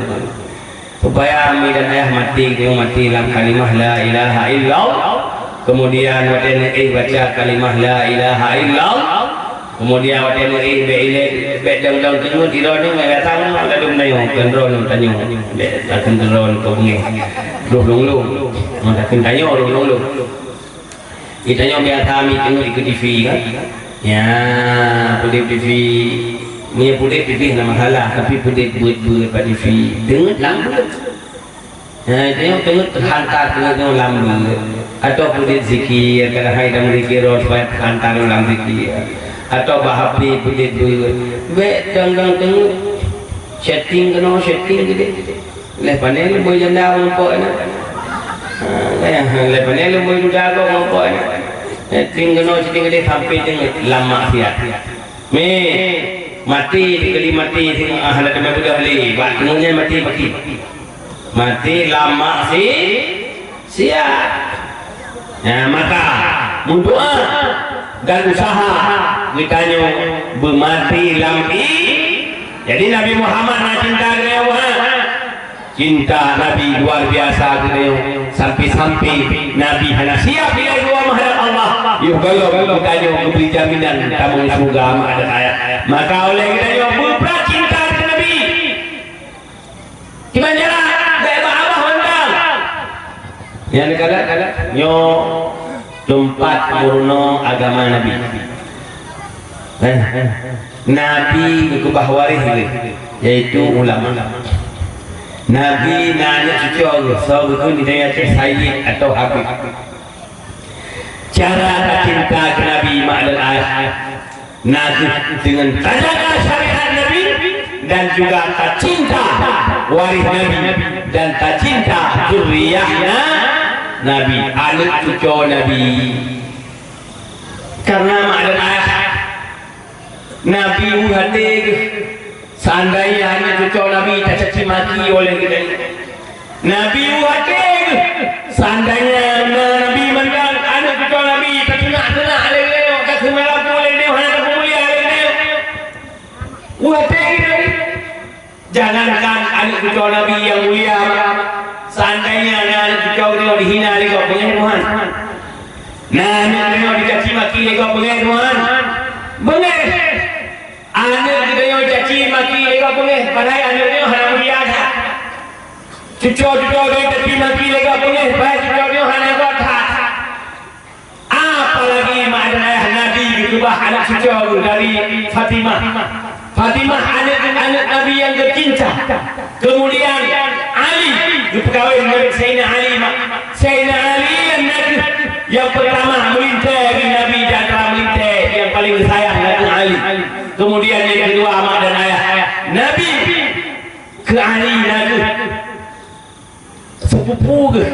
Supaya mi dan ayah maté, keu maté lam kalimah la ilaha illallah. Kemudian watèe neuéh baca kalimah la ilaha illallah. Kemudian watèe neuéh bèk ilèe, bèk dong-dong teungeut, droeneuh bèk datang ladôm tanyoe, keu droeneuh tanyoe. Bèk takheun keu droeneuh keu beungèh. Roh lôn-lôn. Takheun tanyoe roh lôn-lôn. Geutanyoe biasa mi teungeut dikeue T V kan? Ya, peudeuh T V. Meunyoe peudeuh T V hana masalah, tapi peudeuh beuet-beuet bak T V. Teungeut lam beuet. Ya, geutanyoe teungeut teuhantar teungeut nyoe lam beuet. Atau peudeuh zikir, kadang hai dan zikir supaya teuhantar lam zikir. Atau bak H P peudeuh beuet. Bèk dong-dong teungeut. Chatting keunoe, chatting keudéh. Lé pané leumbôi janda meureumpok nyan. Ha, lé, lé pané leumbôi duda gob meureumpok nyan. Eh, ting keunoe siting keudéh sampai teungeut lam maksiat. Mé, maté, kali maté, teungoh, ah, hana teumé beudôh lé. Bak teungoh nyan maté paki. Maté lam maksi-, siat. Nah, maka, meudoa dan usaha geutanyoe beumaté lam i-, jadi Nabi Muhammad na cinta geutanyoe, ha? Cinta Nabi luar biasa geutanyoe. Sampai-sampai Nabi hana siap ilèe dua mahram Allah. Yoh gohlom geutanyoe geubri jaminan tamong syeuruga mak dan ayah. Maka oleh geutanyoe beuprat cinta keu Nabi. Kiban jalan, bèk bak Abah mantong. Nyang dikalon, nyoe teumpat meurunoe agama Nabi. Eh, Nabi geukeubah waréh lé, yaitu ulama. Nabi na aneuk cucoe geuh, soe geukheun di Aceh Sayyid atau Habib. Cara tacinta keu Nabi mak dan ayah na kheueh deungon tajaga syariat Nabi dan juga tacinta waréh Nabi dan tacinta zuriyah Na-, Nabi, aneuk cucoe Nabi. Karena mak dan ayah Nabi u até geuh, seandainya aneuk cucoe Nabi tacaci maki oleh geutanyoe. Nabi u até geuh, seandainya na Nabi mantong aneuk cucoe Nabi tateunak-teunak lé geutanyoe, takeumeulampu lé geutanyoe, hana tapeumulia lé geutanyoe. U até geuh Nabi. Jangankan aneuk cucoe Nabi nyang mulia, seandainya na aneuk cucoe geutanyoe dihina lé gob, beungéh Tuhan. Na aneuk geutanyoe dicaci maki lé gob, beungéh Tuhan. Beungéh. Aneuk geutanyoe caci maki lé gob, beungéh, padahai aneuk nyoe hana mulia that. Cucoe-cucoe geutanyoe caci maki lé gob, beungéh, padahai cucoe nyoe hana gob that. Apalagi mak dan ayah Nabi geukeubah aneuk cucoe dari Fatimah. Fatimah aneuk, aneuk Nabi nyang geucinta. Kemudian Ali geupeukawén ngon Saidina Ali, mak. Saidina Ali nyang na kheueh nyang peurtama meulintèe di Nabi di antara meulintèe nyang paleng geusayang na kheueh Ali. Kemudian nyang keudua mak dan ayah Nabi keu Ali na kheueh sepupu geuh,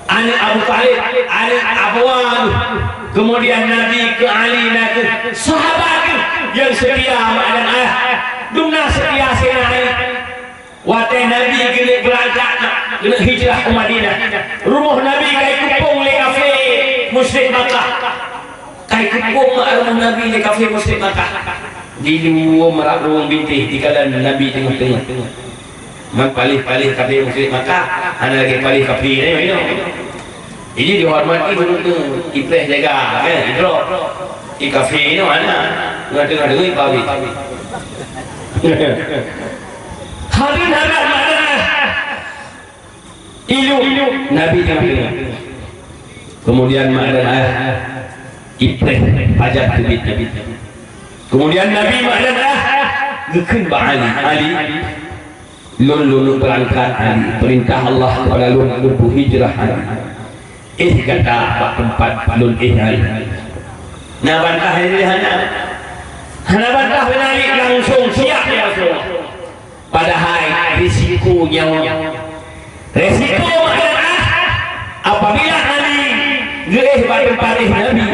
aneuk Abu Thalib, aneuk Abwa geuh. Kemudian Nabi keu Ali na kheueh sahabat geuh nyang seutia mak dan ayah. Dumna seutia Saidina Ali. Watèe Nabi geuneuk beurangkat, geuneuk hijrah u Madinah, rumoh Nabi ka ikumpong lé kafé musyrik Makkah. Ka ikumpong mak rumoh Nabi lé kafé musyrik Makkah. Di luwa meurap ruweueng bintéh dikalon Nabi teungoh-teungoh. Man paléh-paléh kafé musyrik Makkah hana lagèe paléh kafé nyoe. Jadi dihormati beutôi, ipreh jaga, eh, idrop. I kafé nyoe hana, teungoh-teungoh deungon ipabi. Hadirin hadirat mak dan Ilu, Nabi teungoh-teungoh. Keumudian mak dan ayah ipreh pajan teubiet Nabi. Keumudian Nabi mak dan ayah geukheun bak Ali, "Ali, lôn lôn beurangkat Ali, peurintah Allah keupada lôn lôn hijrah Ali. Éh gata bak teumpat lôn éh Ali." Na bantah Ali hana. Hana bantah Ali langsung siap, ya Rasulullah. Padahai risiko nyawa. Risiko meu'ah apabila Ali geuéh bak teumpat éh Nabi,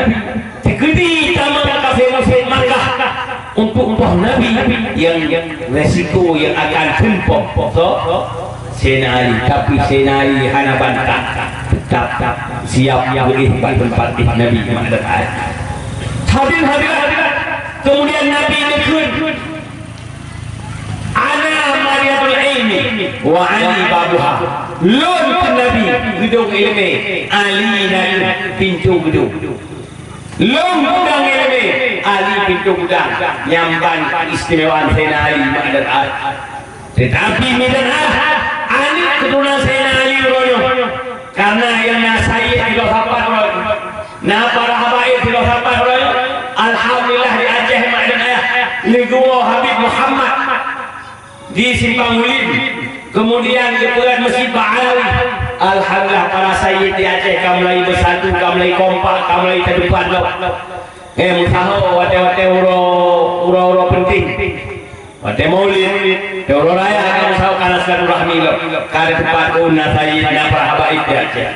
teukeudi tamong kafé musyrik Makkah untuk poh Nabi nyang risiko nyang akan teumpoh. So, Saidina Ali, tapi Saidina Ali hana bantah, teutap siap geuéh bak teumpat éh Nabi Muhammad. Hadirin hadirat, kemudian Nabi neukheun, "Ana madinatul ilmi wa Ali babuha." Lôn kheun Nabi geudong iéleumé, Ali na pintoe geudong. Lôn gudang iéleumé, Ali pintoe gudang. Nyan ban keistimewaan Saidina Ali mak dan ayah. Teutapi mak dan ayah, aneuk keuturonan Saidina Ali uroe nyoe, karena nyang na sayyid di Loh Sapat uroe nyoe, na para habaib di Loh Sapat uroe nyoe. Alhamdulillah di Aceh mak dan ayah, lheuh geuwoe Habib Muhammad di Simpang Ulin, kemudian geupeuet Meuseujid Bak Alawi. Alhamdulillah para sayyid di Aceh ka mulai beusatu, ka mulai kompak, ka mulai teudepan lom. Eh, meusaho watée-watée uroe, uroe-uroe penting. Watée Maulid, watée uroe raya ka meusaho, kana silaturahmi lom. Ka ada teumpat, oh, na sayyid, na para habaib di Aceh.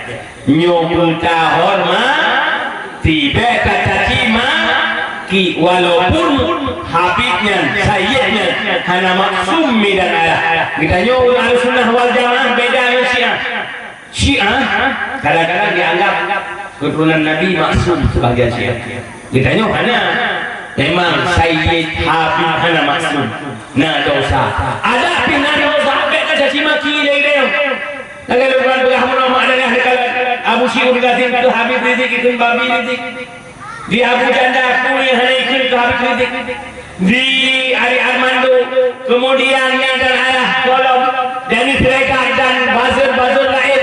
Nyoe peutahoreumat, tibée tacaci maki, walaupun habib nyan, sayyid nyan hana maksum mak dan ayah. Geutanyoe ureuëng Ahlussunnah wal Jamaah beda ngon Syiah. Syiah kadang-kadang dianggap keturunan Nabi maksum sebahagian Syiah. Geutanyoe hana. Memang sayyid habib hana maksum. Na dosa. Adak pih na dosa, bék tacaci maki lé geutanyoe. Lagée lôn peugah meunoe mak dan ayah, Abu Syi'un Ghazin keu Habib Rizik, ikheun babi Rizik. Di Abu Janda, peue nyang hana ikheun keu Habib Rizik. Di Ari Armando, kemudian mak dan ayah Kolom, Dennis Siregar dan buzzer-buzzer laén,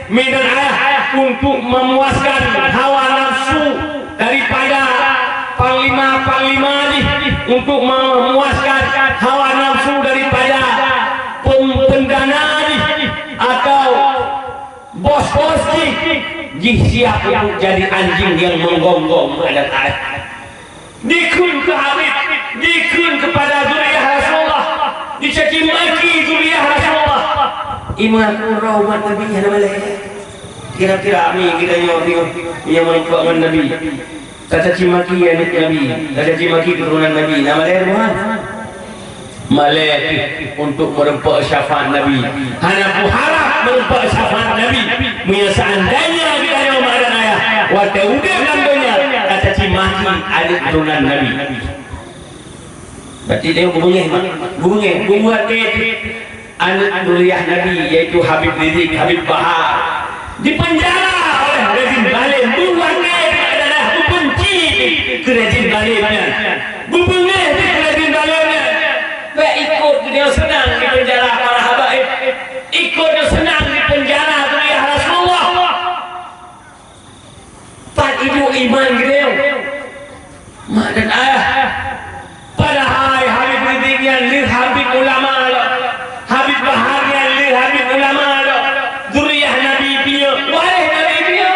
mak dan ayah, untuk memuaskan hawa nafsu daripada panglima-panglima jih, untuk memuaskan hawa nafsu daripada pem-, pendana jih atau bos-bos jih, jih siap untuk jadi anjing yang menggonggong mak dan ayah. Dikheun keu Habib, dikheun kepada zuriat Rasulullah, dicaci maki zuriat Rasulullah. Iman uroe umat Nabi hana malée. Kira-kira ami geutanyoe nyang meureumpok ngon Nabi. Tacaci maki aneuk Nabi, tacaci maki keuturonan Nabi, na malée rumoh? Malée pih untuk meureumpok syafaat Nabi. Hana peuharab meureumpok syafaat Nabi. Meunyoe seandainya geutanyoe mak dan ayah watée udeb lam donya, tacaci maki aneuk keuturonan Nabi. Berarti dia beungéh, mak. Beungéh, beungéh. Aneuk zuriat Nabi, yaitu Habib Rizik, Habib Bahar, dipenjara oleh rezim zalim. Beuwakée adalah beubenci keu rezim zalim nyan. Beubeungéh keu rezim zalim nyan. Bék ikot geutanyoe seunang dipenjara para habaib. Ikot geutanyoe seunang dipenjara zuriat Rasulullah. Pat iduek iman geutanyoe, mak dan ayah? Padahai Habib Rizik nyan lheueh Habib ulama lom. Habib Bahar nyan lheueh Habib ulama lom. Zuriat Nabi piye, waréh Nabi piye.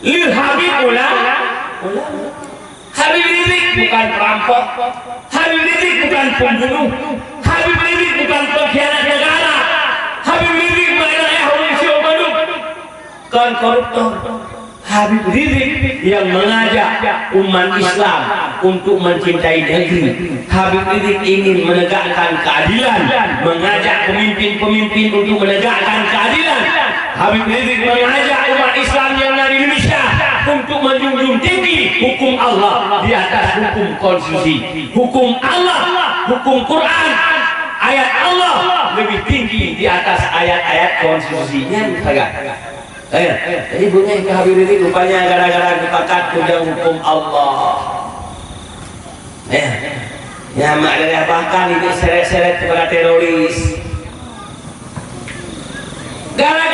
Lheueh Habib ulama, ulama. Habib Rizik bukan perampok. Habib Rizik bukan pembunuh. Habib Rizik bukan pengkhianat negara. Habib Rizik bukan ayah ureuëng siup bandum. Kon koruptor. Habib Rizik yang mengajak umat Islam untuk mencintai negeri. Habib Rizik ingin menegakkan keadilan, mengajak pemimpin-pemimpin untuk menegakkan keadilan. Habib Rizik mengajak umat Islam yang ada di Indonesia untuk menjunjung tinggi hukum Allah di atas hukum konstitusi. Hukum Allah, hukum Quran, ayat Allah lebih tinggi di atas ayat-ayat konstitusi. Nyan sagai. Eh, jadi beungéh keu Habib Rizik rupanya gara-gara geupakat peudong hukum Allah. Eh, ya, mak daerah bahkan ini seret-seret kepada teroris. Gara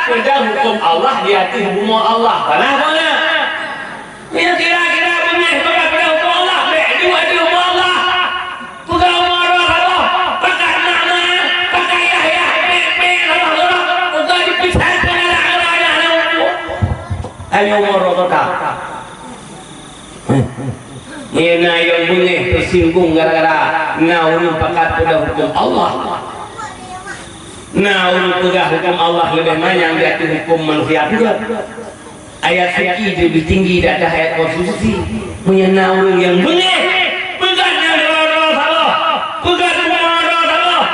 Peugah huköm Allah di ateueh bumoe Allah. Salah peue na? Nyang kira-kira beungéh peugah, peugah huköm Allah, bèk duek ateueh bumoe Allah. Peugah bumoe Allah, pakat mak-mak, pakat yah-yah, bèk-bèk, Allah-Allah, peugah dipisah peungalak ngon ayah aneuk. Ayo bumoe Allah. Meunyoe na nyang beungéh teusinggong gara-gara na ureueng pakat peugah huköm Allah, na ureueng peugah huköm Allah leubeh manyang di ateueh huköm manusia peugah. Ayat fikih leubeh tinggi di ateueh ayat konstitusi. Meunyoe na ureueng nyang beungéh peugah nyang droe-droe salah, peugah droe-droe salah,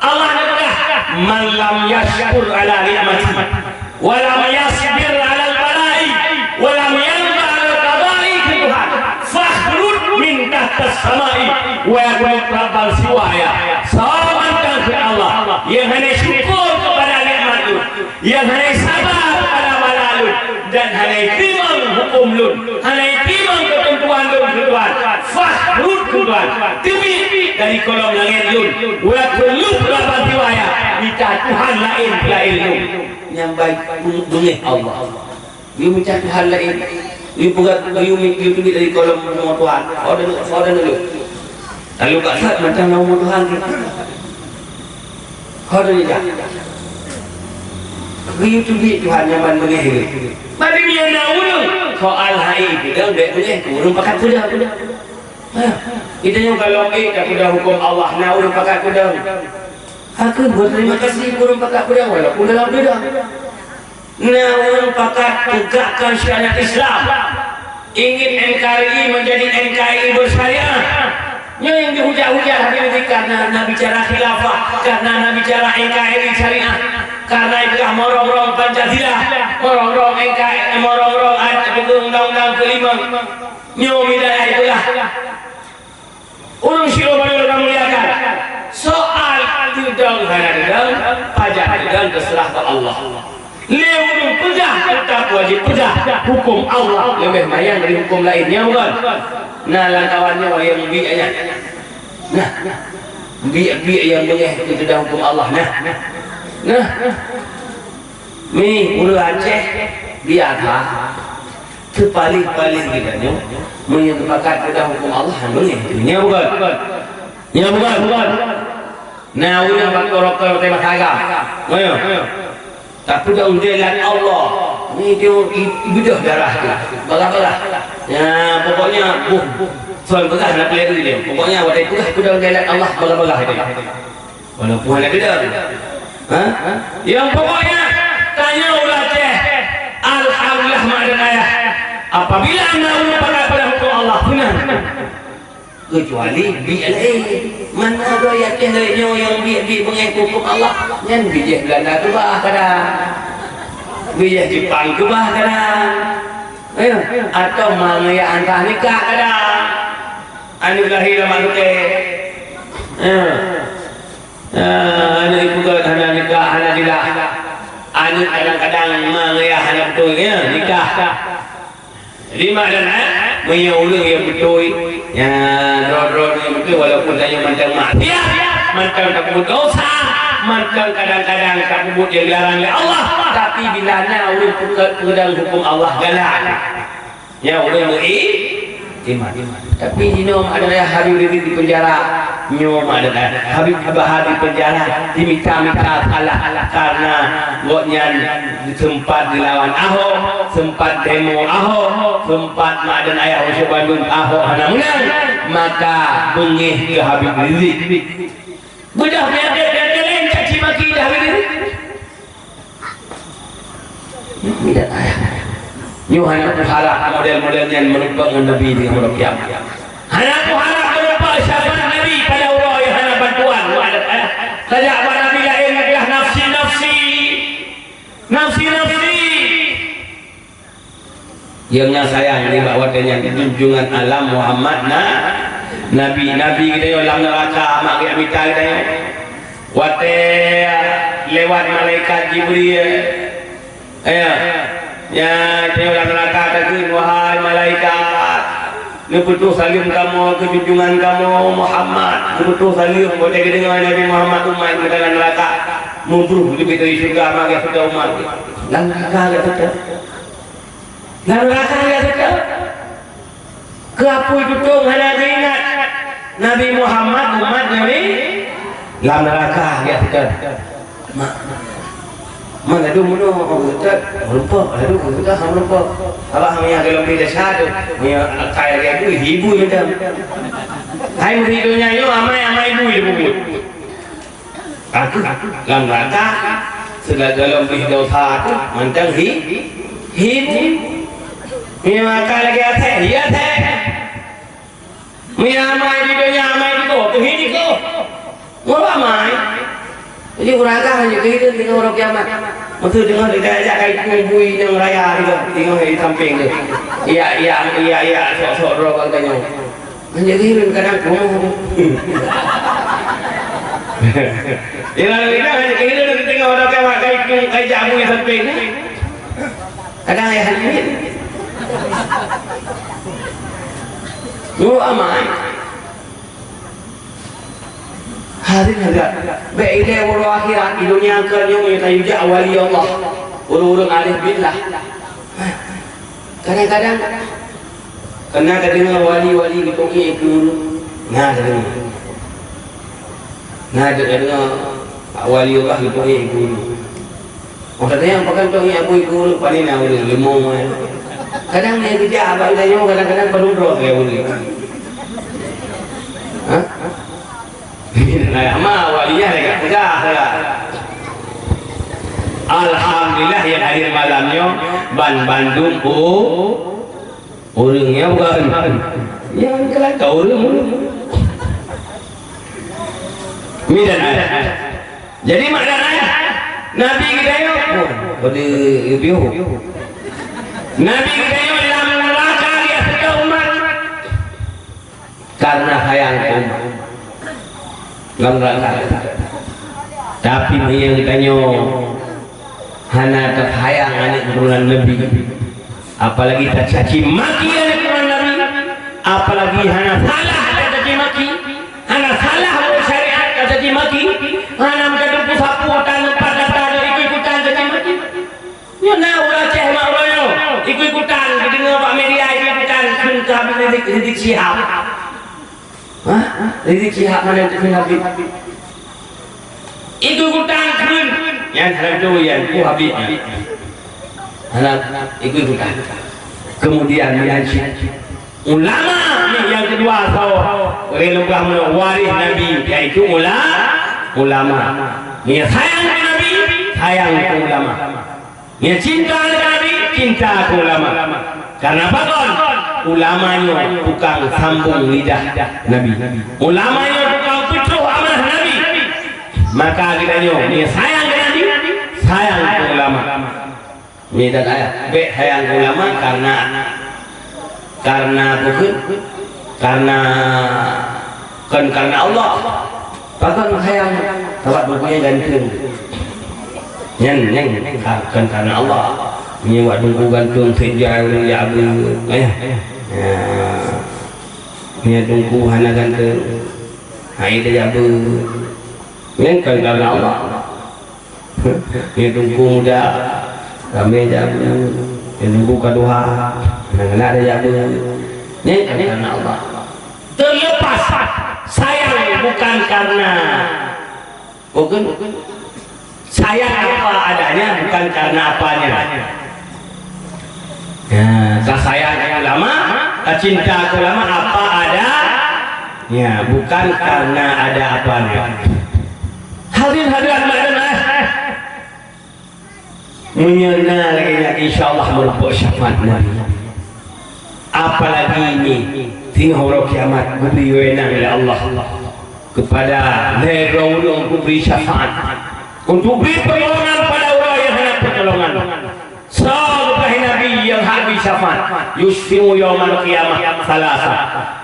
Allah geupeugah, "Man lam yasykur ala nikmati, wa lam yasbir alal bala'i, wa lam yarda alal qada'i," kheun Tuhan, "fakhrud min tahtas sama'i, wa yakhrud rabban siwaya." Soe mantong kheun Allah, nyang hana syukur keupada nikmat Lôn, nyang hana saba keupada bala Lôn, dan hana teurimong huköm Lôn, hana teurimong keuteuntuan Lôn keu Tuhan, fakhrud keu Tuhan, teubiet dari kolom langét Lôn, wa yakhrud rabban siwaya, mita Tuhan laén seulaén Lôn. Nyang baik beungéh Allah. Yue mita Tuhan laén, yue peugah, yue mi-, yue teubiet dari kolom bumoe Tuhan. Oh, dan, oh, dan Lôn. Lalu bak that mantong na bumoe Tuhan. Ho deuh jak. Geuyue teubiet Tuhan nyan ban beungéh lé. Bak meunyoe na ureueng soal hai peudong, bèk beungéh keu ureueng pakat peudong. Ha, geutanyoe ka lom ék tapeudong huköm Allah, na ureueng pakat peudong. Hakeuh beuterima kasih keu ureueng pakat peudong walaupun dalam peudong. Na ureueng pakat tegakkan syariat Islam, ingin N K R I menjadi N K R I bersyariah. Nyoe nyang dihujat-hujat Habib Rizik karena na bicara khilafah, karena na bicara N K R I syariah, karena ipeugah meurong-rong Pancasila, meurong-rong N K R I, meurong-rong ad-, undang-undang kelima. Nyoe mida ipeugah. Ureueng sidroe bandum ka muliakan. Soal teudong hana teudong, pajan teudong teuseurah bak Allah. Lé ureueng peugah, teutap wajéb peugah huköm Allah leubeh manyang dari huköm laén. Nyo bukan? Nah, lam kawan nyoe nyang biek nyan. Nah, biek-biek nyang beungéh keu teudong huköm Allah. Nah. Nah. Mi, ureueng Aceh biasa. Teupaléh-paléh geutanyoe, meunyoe teupakat peugah huköm Allah, hana beungéh. Nyo bukan? Nyo bukan? Bukan. Nah, ureueng bak rokon teuh masa agam. Ayo. Tapi dah udah lat Allah. Ni dia i-, ibeudôh darah tu. Balah-balah. Ya, pokoknya, buh, buh. Soal peugah nak peulai dia. Pokoknya, watèe peugah, peugah udah lat Allah, balah-balah dia. Walaupun hana keudong. Ha? Nyang pokoknya, tanyoe ureueng Aceh, alhamdulillah, mak dan ayah. Apabila na ureueng pakat peugah huköm Allah, peunah. Keucuali biek laén. Mana ada Aceh laén nyoe nyang biek-biek beungéh huköm Allah? Nyan biek Belanda keubah kadang. Biek Jepang keubah kadang. Ayo, atau mangéh antah nikah kadang. Aneuk lahé lam aneuk. Ayo. Ah, aneuk ipeugah hana nikah, hana jeulaih. Aneuk kadang-kadang ma ngon ayah hana beutôi, ya, nikah. Jadi, mak dan ayah, meunyoe ureueng nyang beutôi, ya, droe-droe nyang beutôi, walaupun tanyoe mantong maksiat, mantong tapeubuet dosa, mantong kadang-kadang tapeubuet nyang dilarang lé Allah, tapi bila na ureueng peugah peudong huköm Allah, galak. Nyan ureueng meuiman. Tapi jinoe mak dan ayah Habib Rizik dipenjara. Nyoe mak dan ayah Habib Bahar dipenjara, dimita-mita salah karena gobnyan sempat dilawan Ahok, sempat demo Ahok, sempat mak dan ayah useuek bandum Ahok hana meunang, maka beungéh keu Habib Rizik. Beudôh peunyakét-peunyakét laén caci maki dah Habib Rizik. Nyoe hana kuharap model-model nyan meurumpok ngon Nabi di uroe kiamat. Hana kuharap meurumpok syafaat Nabi pada uroe nyang hana bantuan. Saja bak Nabi laén adalah nafsi-nafsi. Nafsi-nafsi. Nyang na sayang nibak watèe nyan junjungan alam Muhammad na, Nabi. Nabi geutanyoe lam neuraka, mak geujak mita geutanyoe. Watèe lewat malaikat Jibril, ya, nyan tanyoe lam neuraka takheun, "Wahai malaikat, neupeutoh saleuem kamoe keu junjungan kamoe Muhammad." Neupeutoh saleuem, watèe geudeungoe Nabi Muhammad umat meudalam neuraka. Mubreuh leubeh dari syeuruga, ma geuh seutôt umat. Lam neuraka geuh seutôt. Lam neuraka geuh seutôt. Keu apui tutong hana geuingat Nabi Muhammad, umat Nabi, lam neuraka geuh seutôt. Mak, mak ladôm meunoe seutôt, meurumpok, ladôm seutôt meurumpok. Abah meunyo dalam beda satu, meunyo akai lagèe bui, hibui macam. Hai murid donya nyoe amai-amai bui dibubuet. Aku lam neuraka, segala galom pih dosa tu mantong hi, hibu. Meunyo akai lagèe athèe, hi athèe. Meunyo amai di donya, amai di koh, tu hi di koh. Ngoh amai. Jadi urang kah hana keuhireuen deungon uroe kiamat. Meuseu deungon diajak kai bui nyang raya di koh, deungon di sampéng tu. Iya, iya, iya, iya, sok-sok droe bak geutanyoe. Hana keuhireuen kadang kumoh. Iya, kadang hana keuhireuen deungon uroe kiamat kai, kai jak bui sampéng tu. Kadang ayah nangis. Nurut amai. Hadirin hadirat, bèk ilèe uroe akhirat, di donya keu nyoe ka yue jak wali Allah, ureueng-ureueng arif billah. Kadang-kadang kana tadeungoe wali-wali geuteubiet keu ureueng, na tadeungoe. Na tadeungoe wali Allah geuteubiet keu ureueng. Oh, katanya, "Pakon tong nyan bui guru, pane na ureueng limong, eh." Kadang dia kerja abang tanya, kadang-kadang baru bro dia ureueng. Hah? Nah, ma, walinya lagi pedah lah. Alhamdulillah yang hadir malam nyoe ban bandum u Ureueng nyang bukan. Nyang keulaka ureueng. Midan ayat. Jadi makna ayat, Nabi geutanyoe, oh, pada review. Nabi geutanyoe lam neuraka di ateueh umat. Karena sayang keu umat. Lam neuraka. Tapi meunyo geutanyoe hana tasayang aneuk keuturonan Nabi, apalagi tacaci maki aneuk keuturonan Nabi, apalagi hana salah tacaci maki, hana salah buet syariat tacaci maki, hana meucaci sapu, tan leupah data, ikut-ikutan caci maki. Nyoe na ureueng Aceh mak uroe nyoe, ikut-ikutan, geudeungoe bak media, ikut-ikutan kheun keu Habib Rizik, Rizik Syihab. Hah? Rizik Syihab meunan kheun Habib? Ikut-ikutan kheun. Nyan hana beutôi nyan, peue Habib nyan. Hana ikut-ikutan. Kemudian meunan cit ulama nyang keudua saboh, lagèe lôn peugah meunan, waréh Nabi, yaitu ula-, ulama. Meunyo sayang keu Nabi, sayang keu ulama. Meunyo cinta keu Nabi, cinta keu ulama. Karena pakon? Ulama nyoe tukang sambong lidah Nabi. Ulama nyoe tukang peutroh amanah Nabi. Maka geutanyoe meunyo sayang keu Nabi, sayang keu ulama. Nyan dan ayat, bèk sayang keu ulama karena Karena peue kheueh? Karena, kon karena Allah. Pakon sayang, sabab buku nyan ganteng. Nyan, nyan, ka-, kon karena Allah. Nyan wak teungku ganteng, sejak ureueng jak beuet, eh. Ya. Nyan teungku hana ganteng, hai dah jak beuet. Nyan kon karena Allah. Nyan teungku muda, ramé jak beuet. Nyan teungku ka tuha, aneuk-aneuk dah jak beuet. Nyan kan karena Allah. Terlepas sayang bukan karena, bukan, sayang apa adanya bukan karena apanya. Ya, tasayang ulama, tacinta ulama apa adanya, bukan karena ada apanya. Hadirin hadirat, meunyoe na lagèe nyan, insya Allah meurumpok syafaat Nabi. Apalagi ini, singoh uroe kiamat geubri wewenang lé Allah kepada lhèe droe ureueng untuk bri syafaat, untuk bri pertolongan pada ureueng nyang hana pertolongan. Soe geupeugah Nabi nyang hak bri syafaat? Yusyfi'u yaumal qiyamah salasa.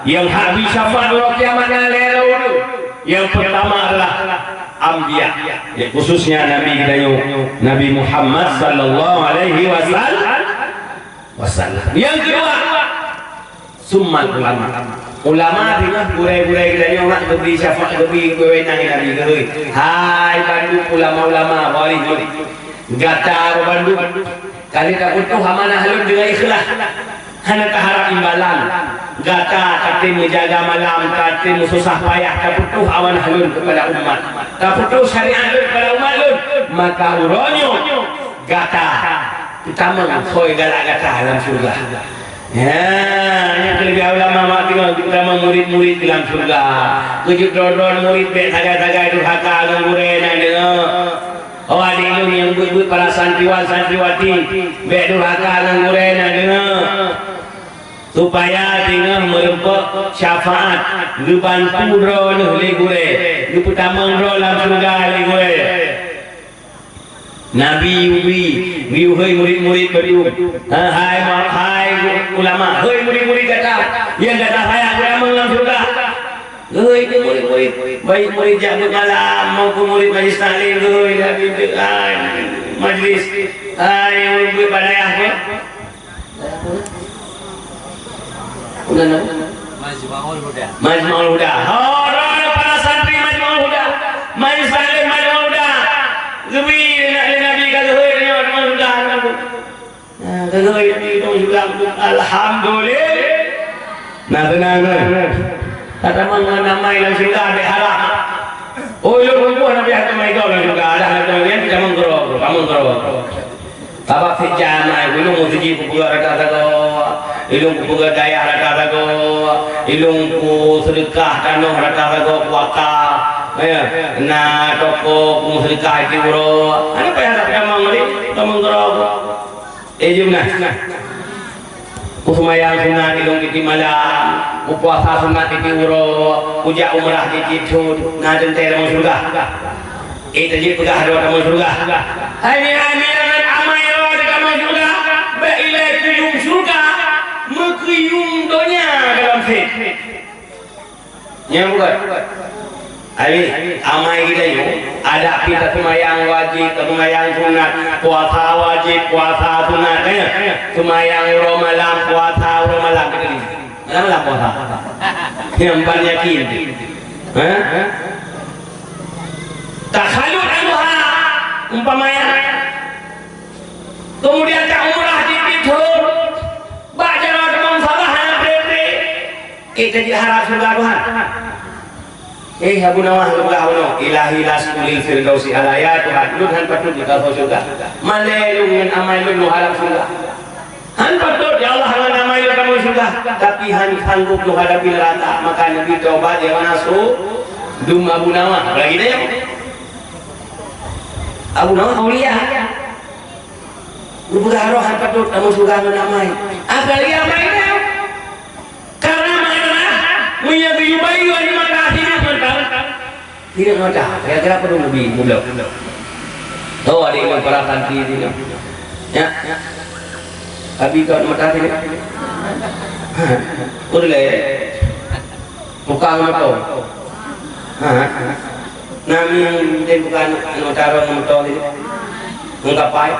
Nyang hak bri syafaat uroe kiamat nyan lhèe droe ureueng. Nyang pertama adalah anbiya, ya, khususnya Nabi geutanyoe, Nabi Muhammad sallallahu alaihi wasallam. Nyang kedua, Summal ulama. Ulama singoh gurée-gurée geutanyoe hak geubri syafa-, geubri wewenang Nabi geuhôi. Hai bandum ulama-ulama, waréh lôn. Gata bandum, ka lheueh tapeutoh amanah lôn deungon ikhlas. Hana taharab imbalan. Gata ka tem meujaga malam, ka tem meususah payah tapeutoh amanah lôn keupada umat. Tapeutoh syariat lôn keupada umat lôn. Maka uroe nyoe gata peutamong phôi galak gata lam syeuruga. Ya, nyan keuleubeh ulama mak teungoh, terutama murid-murid di lam syeuruga. Keujeuet droe-droe murid bék sagai-sagai durhaka ngon gurée, na deungoe. Oh, adik lôn nyang buet-buet para santriwan santriwati, bék durhaka ngon gurée, na deungoe. Supaya teungoh meureumpok syafaat, geubantu droeneuh lé gurée, geupeutamong droe lam syeuruga lé gurée. Nabi geuyue, geuyue hôi murid-murid bandum. Ha, hai ma-, hai ulama, hôi murid-murid gata, nyang gata sayang geutamong lam syeuruga. Geuhôi keu murid-murid, baik murid jak beuet malam maupun murid majlis taklim, geuhôi Nabi, hai majlis, hai murid-murid bak dayah pun. Bukan nama? Majma'ul Huda. Majma'ul Huda. Oh, droe para santri Majma'ul Huda. Majlis taklim Majma'ul Huda. Geubri lé Nabi ka geuhôi nyoe Majma'ul Huda. Nah, ka geuhôi Nabi Majma'ul Huda. Alhamdulillah. Nah, tenang, nah. Tatamong ngon amai lam syeuruga, bék harap. Oh, ilôn peubuet Nabi hana tamong lam syeuruga, dah hana tamong, tamong keudroe, tamong keudroe. Sabab sejak na ilôn meuseujid kupeugah rata sagoe, ilôn kupeugah dayah rata sagoe, ilôn kuseudeukah tanoh rata sagoe, kuwakaf, ya, na toko kumeuseudekah di uroe. Hana payah tapeudamong lé, tamong keudroe. Eh, jeuem na. Kuseumayang sunat ilôn tieb-tieb malam, kupuasa sunat tieb-tieb uroe, kujak umrah tieb-tieb thon, na teuntée tamong syeuruga. Eh, tajeuet peugah droe tamong syeuruga. Hai mi, hai mi, ngon amai droe tamong syeuruga, bék ilée keu yuem syeuruga, meukeuyuem donya dalam sét. Nyan bukan. Hai mi, amai geutanyoe, adak pih taseumayang wajéb, taseumayang sunat, puasa wajéb, puasa sunat, ya. Seumayang uroe malam, puasa uroe malam, kita ni. Malam-malam puasa. Nyang ban yakin. Ha? Takhalud anha, umpamanya. Kemudian tak umrah di Bithun, bak jalan Teumang Salah hana pré-pré. Eh, ka jiharap syeuruga Tuhan. Eh, Abu Nawah, syeuruga Abu Nawah. Ilahi lastu lil firdausi ala, ya Tuhan, lôn han patut jitamong syeuruga. Malée lôn ngon amai lôn lôn harap syeuruga. Han patut, ya Allah, ngon amai lôn tamong syeuruga, tapi han sanggup lôn hadapi neuraka, maka neubi tobat, ya, nasuh dum Abu Nawah. Apalagi dia? Abu Nawah aulia. Geupeugah roh han patut tamong syeuruga ngon amai. Apalagi amai dia? Karena mana? Meunyoe geuyue bayeue di mata sini, mantap. Tidak mata, kira-kira perlu lebih mudah. Oh, ada yang para santri di sini. Ya. Abi kau mata sini. Boleh. Tukang moto. Ha. Nami yang mungkin bukan notaro moto sini. Mengkapai.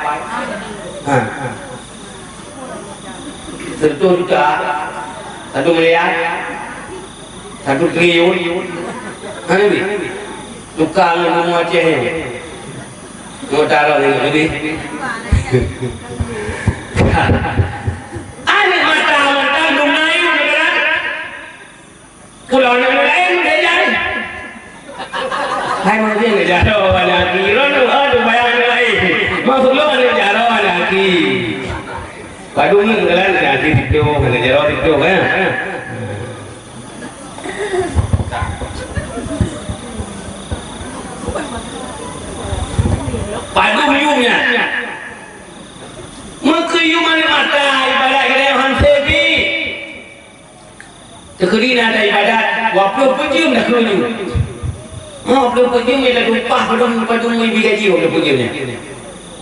Ha. Seratus juta, satu miliar, satu triliun. Hana bi? Tukang ilmu Aceh ni. Mau taruh ni, lebih. Aneuk mata, mata, lumayan, kan? Pulau nyang laén, dia jadi. Hai, maksudnya, dia jaroe aneuk laki. Ron, oh, tu bayang aneuk laén. Maksud lo, aneuk jaroe aneuk laki. Padum ni, jalan, aneuk laki situ, aneuk jaroe situ, kan? Padum yum nyan. Meukeuyum aneuk mata, ibarat kita yang hansé pi. Teukeudi na ada ibadat, dua puluh peuet jeuem dah keunong. Dua puluh peuet jeuem, ia dah tumpah padum, padum ibi gaji dua puluh peuet jeuem nyan.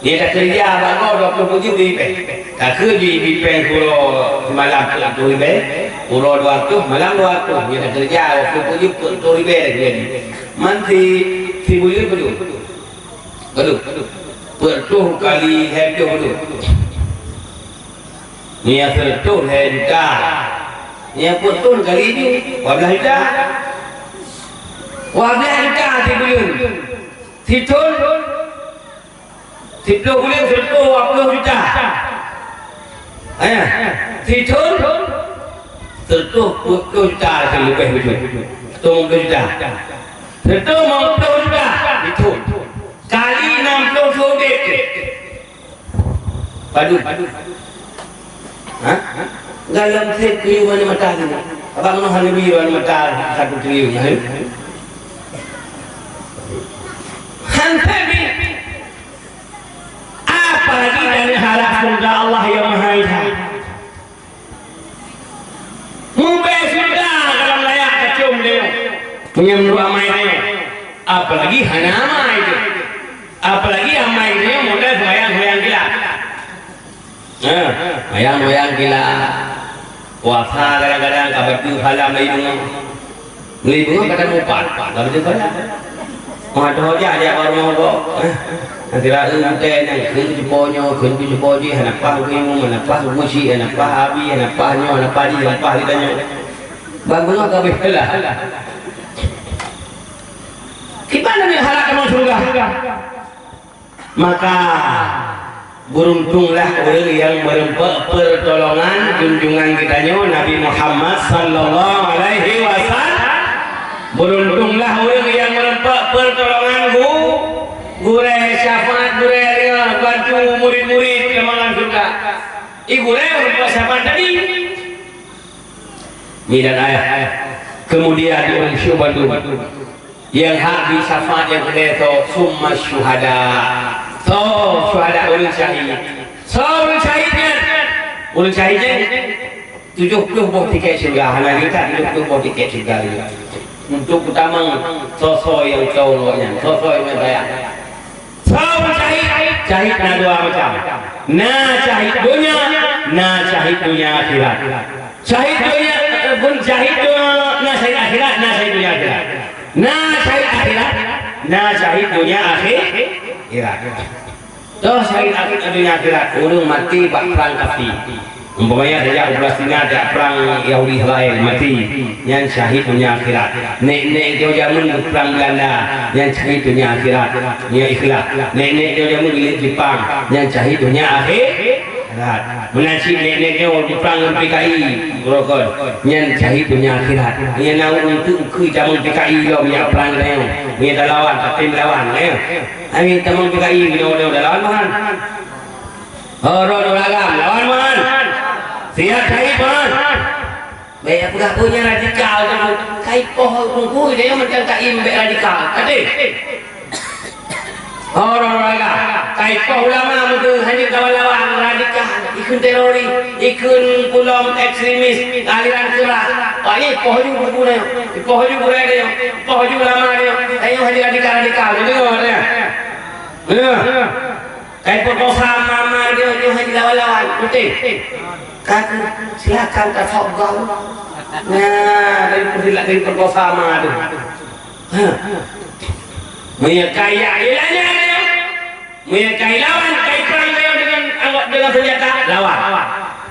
Ia dah keureuja bak gob dua puluh peuet jeuem ibi péng. Takheun jih ibi péng uroe seumalam peuet reutôh ribèe, uroe dua reutôh, malam dua reutôh. Ia dah keureuja dua puluh peuet jeuem peuet reutôh ribèe dah keureuja jih. Man si, si buleuen padum? Padum. Peuet reutôh kali lhèe reutôh padum? Nyan seureutôh lhèe juta. Nyang peuet thon kali nyoe, dua belas juta. Dua belas juta sibuleuen. Sithon, siplôh buleuen sireutoh dua plôh juta. Eh, sithon, sireutoh dua plôh juta leubeh beutôi. Sireutoh limong plôh juta. Sireutoh limong plôh juta sithon. Kali nam plôh siudeb. Padum? Ha? Galom sép kuyue mata tu. Abang noh hana biyeu mata satu triliun, ha? Han sép bi. Apalagi dan harap syurga Allah yang Maha Esa. Mubé syurga dalam layak kacom lé. Meunyoe meunurot amai lé. Apalagi hana amai tu. Apalagi amai tu modal sembahyang-sembahyang kilat. Nah, sembahyang-sembahyang kilat. Puasa kadang-kadang ka bateue pahala meulai deungoe. Meulai deungoe kadang mupat, ka bateue pahala. Meudoh jak, jak bak rumoh gob. Eh, sira eu butée nyan, kheun keucupo nyoe, kheun keucupo jih, hana paih geuimeum, hana paih geuchik, hana paih abi, hana paih nyoe, hana paih jih, hana paih geutanyoe. Ban beungoh ka habéh pahala. Kiban Nabi harap tamong syeuruga. Maka, beruntunglah ureuëng nyang meureumpok peurtolongan junjungan geutanyoe Nabi Muhammad sallallahu alaihi wasallam. Beruntunglah ureuëng nyang meureumpok peurtolongan gu-, gurée, syafaat gurée, bantu murid-murid keumangan syeuruga. I gurée meureumpok syafaat Nabi. Nyan ayah. Kemudian di ureuëng syuh bandum. Nyang hak bri syafaat nyang keudeh soe, summa syuhada. Soe syuhada, ureuëng syahid. Soe ureuëng syahid nyan? Ureuëng syahid nyan tujoh ploh boh tiket syeuruga, hana leukat tujoh ploh boh tiket syeuruga lé. Untuk utamong soe-soe nyang cong awaknyan, soe-soe nyang sayang. Soe ureuëng syahid? Syahid na dua macam. Na syahid donya, na syahid donya akhirat. Syahid donya, eh, bun syahid donya, na syahid akhirat, na syahid donya akhirat. Na syahid akhirat, na syahid donya akhi-, akhirat. Toh syahid akhi-, donya akhirat, ureuëng maté bak prang kafé. Umpamanya tajak u Palestina, tajak prang Yahudi Israel, maté. Nyan syahid donya akhirat. Nek-nek jauh jameun prang Belanda, nyan syahid donya akhirat. Nyan ikhlas. Nek-nek jauh jameun milék Jepang, nyan syahid donya akhi-, akhirat. Meunan cit nek-nek nyoe jiprang ngon P K I, rokon, nyan syahid donya akhirat. Nyan na ureuëng teuk ukheue jameun P K I lom jak prang nyoe. Nyan talawan, tatem lawan, eh. Ami tamong P K I nyoe, nyoe talawan meuhan. Oh, droe ureuëng agam, lawan meuhan. Siap syahid meuhan. Bèk peugah peue nyang radikal tu. Kai poh ureuëng bui dia macam kai bèk radikal. Até. Orang-orang ka. Kai poh ulama beutôi hanya kawan-lawan radikal, ikheun teroris, ikheun pulom ekstremis, aliran keras. Wah, ini poh ju buku dia. Poh ju gurèe dia. Poh ju ulama dia. Ayo hanya radikal-radikal. Betul dia. Ya. Kai perkosa mama dia, dia hanya lawan-lawan. Betul. Kata, "Silakan tafadhal." Nah, dari persilakan perkosa mama tu. Ha. Meunyoe kai ilanya, meunyoe kai lawan, kai prang dengan, dengan senjata, lawan.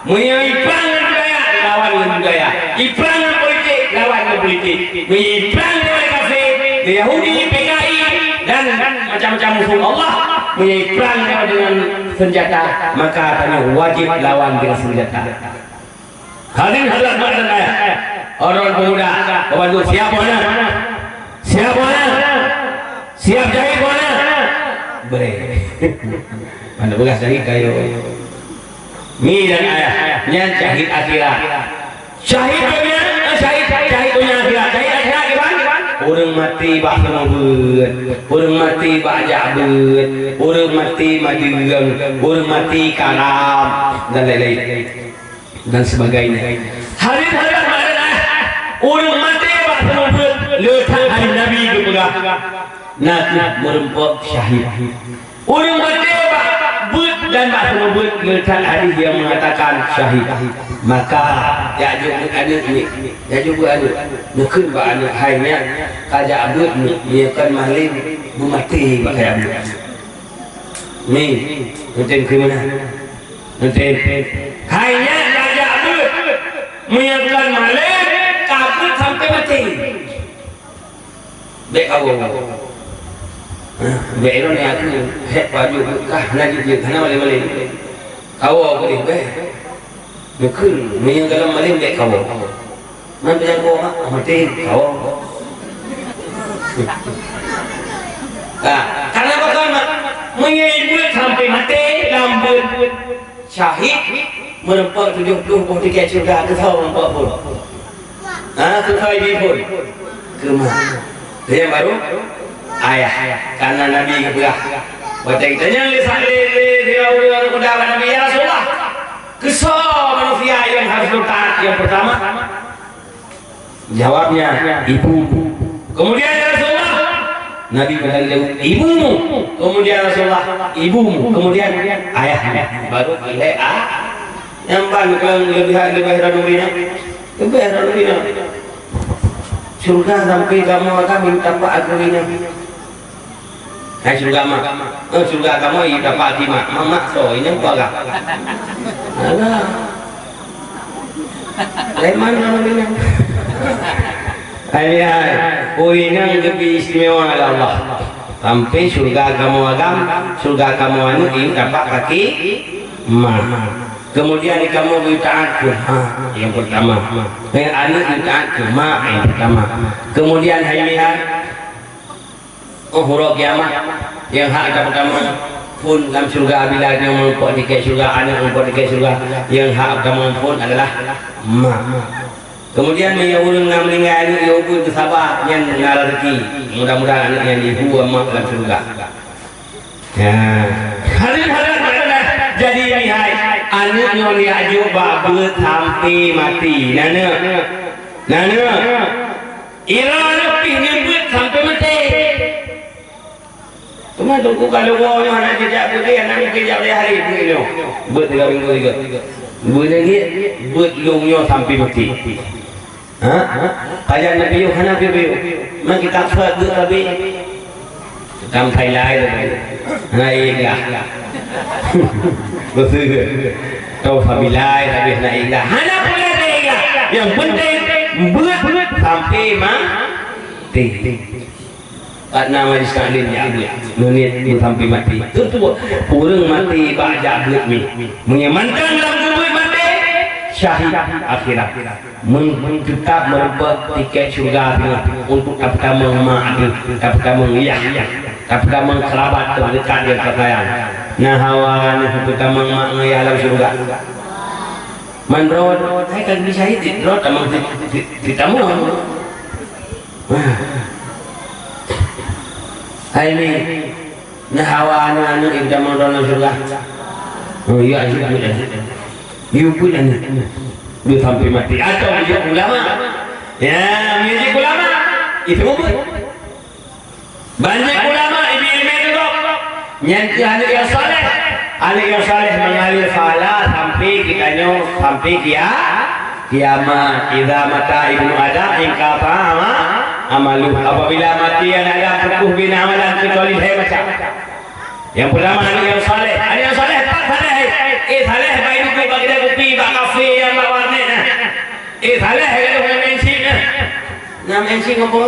Meunyoe iprang ngon budaya, lawan ngon budaya. Iprang ngon politik, lawan ngon politik. Meunyoe iprang ngon kafé, ngon Yahudi, P K I, dan macam-macam musuh Allah, meunyoe iprang ngon dengan senjata, maka tanyoe wajib lawan dengan senjata. Hadirin hadirat meunan ayah, orang pemuda, pembantu siap mana? Siap mana? Siap jahit mana? Beri. Mana bekas jahit kayu? Mi dan ayah, nyan syahid akhirat. Syahid dunia, eh, syahid, syahid dunia akhirat. Syahid akhirat gimana? Ureuëng maté bak seumeubeuet, ureuëng maté bak jak beuet, ureuëng maté madeueng, ureuëng maté karam, dan lain-lain, dan sebagainya. Hadirin hadirat, ureuëng maté bak seumeubeuet, le that hadis Nabi geupeugah, na kheueh meureumpok syahid. Ureuëng maté bak beuet dan bak seumeubeuet, le that hadis nyang meungatakan syahid. Maka, jak jok beuet aneuëk ni, jak jok beuet aneuëk. Neukheun bak aneuëk hai nyan, ka jak beuet ni, meunyoe kon malém, beumaté bak kajak beuet. Ni, neutem keu meunan. Neutem. Hai nyan ka jak beuet. Meunyoe kon malém, ka beuet sampoe maté. Bèk kawoe. Bèk droeneuh aku hék baju beuet kah na jeuet-jeuet hana malém-malém. Kawoe keudéh bèk. Neukheun, meunyoe gohlom malém bèk kawoe. Man peunyang kawoe mak, maté kawoe. Nah, karena apa kan, Mak? Meunyoe beuet sampoe maté lam beuet. Syahid meureumpok tujoh ploh boh tiket syeuruga, keu soe meureumpok phon? Ha, keu soe jibri phon? Keu ma. Nyang barô ayah. Karena Nabi geupeugah, watèe geutanyong lé sa-, lé, lé, lé ureueng Yahuda bak Nabi, "Ya Rasulullah, keu soe manusia nyang harôh lôn taat nyang peurtama?" Jawabnya, "Ibu." Kemudian, "Ya Rasulullah," Nabi meunan jaweueb, "Ibumu." Kemudian Rasulullah, "Ibumu." Kemudian ayahmu. Baru lhèe a-, nyang ban keuleubah-leubah droeneuh inong. Leubeh droeneuh inong. Syeuruga sampoe kamoe agam tapak agam inong. Hai syeuruga mak. Eh, syeuruga kamoe, iya tapak di mak. Mak, mak soe, inong peue agam? Alah. Lé man droeneuh inong. Hai, hai. Oh, inong geubri istimewa lé Allah. Sampoe syeuruga kamoe agam, syeuruga kamoe aneuk, iya tapak kaki mak. Kemudian kamoe geutaat keu mak, nyang peurtama. Eh, aneuk geutaat keu mak, nyang peurtama. Kemudian, hai, hai. Oh, uroe kiamat, nyang hak tapeutama phon lam syeuruga, bila nyoe meureumpok tiket syeuruga, aneuk meureumpok tiket syeuruga, nyang hak tapeutama phon adalah mak. Kemudian, meunyoe ureueng na meuninggai aneuk, ya ubit beusaba, nyan na rezeki. Mudah-mudahan aneuk nyan jihu mak lam syeuruga. Ya. Hadirin hadirat, jadi nihai, aneuk nyoe neujak jok bak beuet sampoe maté. Na neuk? Na neuk? Ira leupih nibeuet sampoe maté. Teuma Teungku ka lôn woe nyoe hana jijak beuet, hana mungken jak beuet hari beuet nyoe. Beuet tiga minggu tiga. Beuet lagèe beuet lôn nyoe sampoe maté. Ha? Pajan na piôh, hana piôh-piôh. Man kita peuet beuet sabe. Tam thai lai lagèe. Hana ikhlas. Beutôi. Tau sabilai tapi hana ikhlas. Hana pula ikhlas. Yang penting beuet sampoe maté. Pat na majlis taklim jak beuet. Neuniet beuet sampoe maté. Tentu ureueng maté bak jak beuet mi. Meunyoe mantong lam keubeuet maté, syahid akhirat. Meuteutap meureumpok tiket syeuruga teungoh untuk tapeutamong mak teuh, tapeutamong yah, tapeutamong keurabat teudekat nyang tasayang. Na hawa neuh tapeutamong mak ngon yah lam syeuruga? Man droe, hai ka geusyahid droe tamong ti-, ti-, titamong. Hai mi, na hawa aneuk-aneuk nyang tamong droe lam syeuruga? Oh, ya, ya, ya. Yue beuet aneuk. Yue sampoe maté. Atau yue ulama. Ya, meuji ulama. Itu beuet. Banyak ulama ibi ilmu tu kok. Nyan keuh aneuk nyang saleh. Aneuk nyang saleh mengalir pahala sampai kita nyoe, sampai kia-, kiamat. Idza mata ibnu Adam inqata'a amaluh. Apabila mati aneuk Adam, putus bina amalan kecuali hai macam. Yang pertama, aneuk nyang saleh. Aneuk nyang saleh, pat saleh. Eh, saleh, bak idup, bak kedai kopi, bak kafe, nyang bak warnet, nah. Eh, saleh, gadoh ngon main chip, nah. Nah, main chip apa?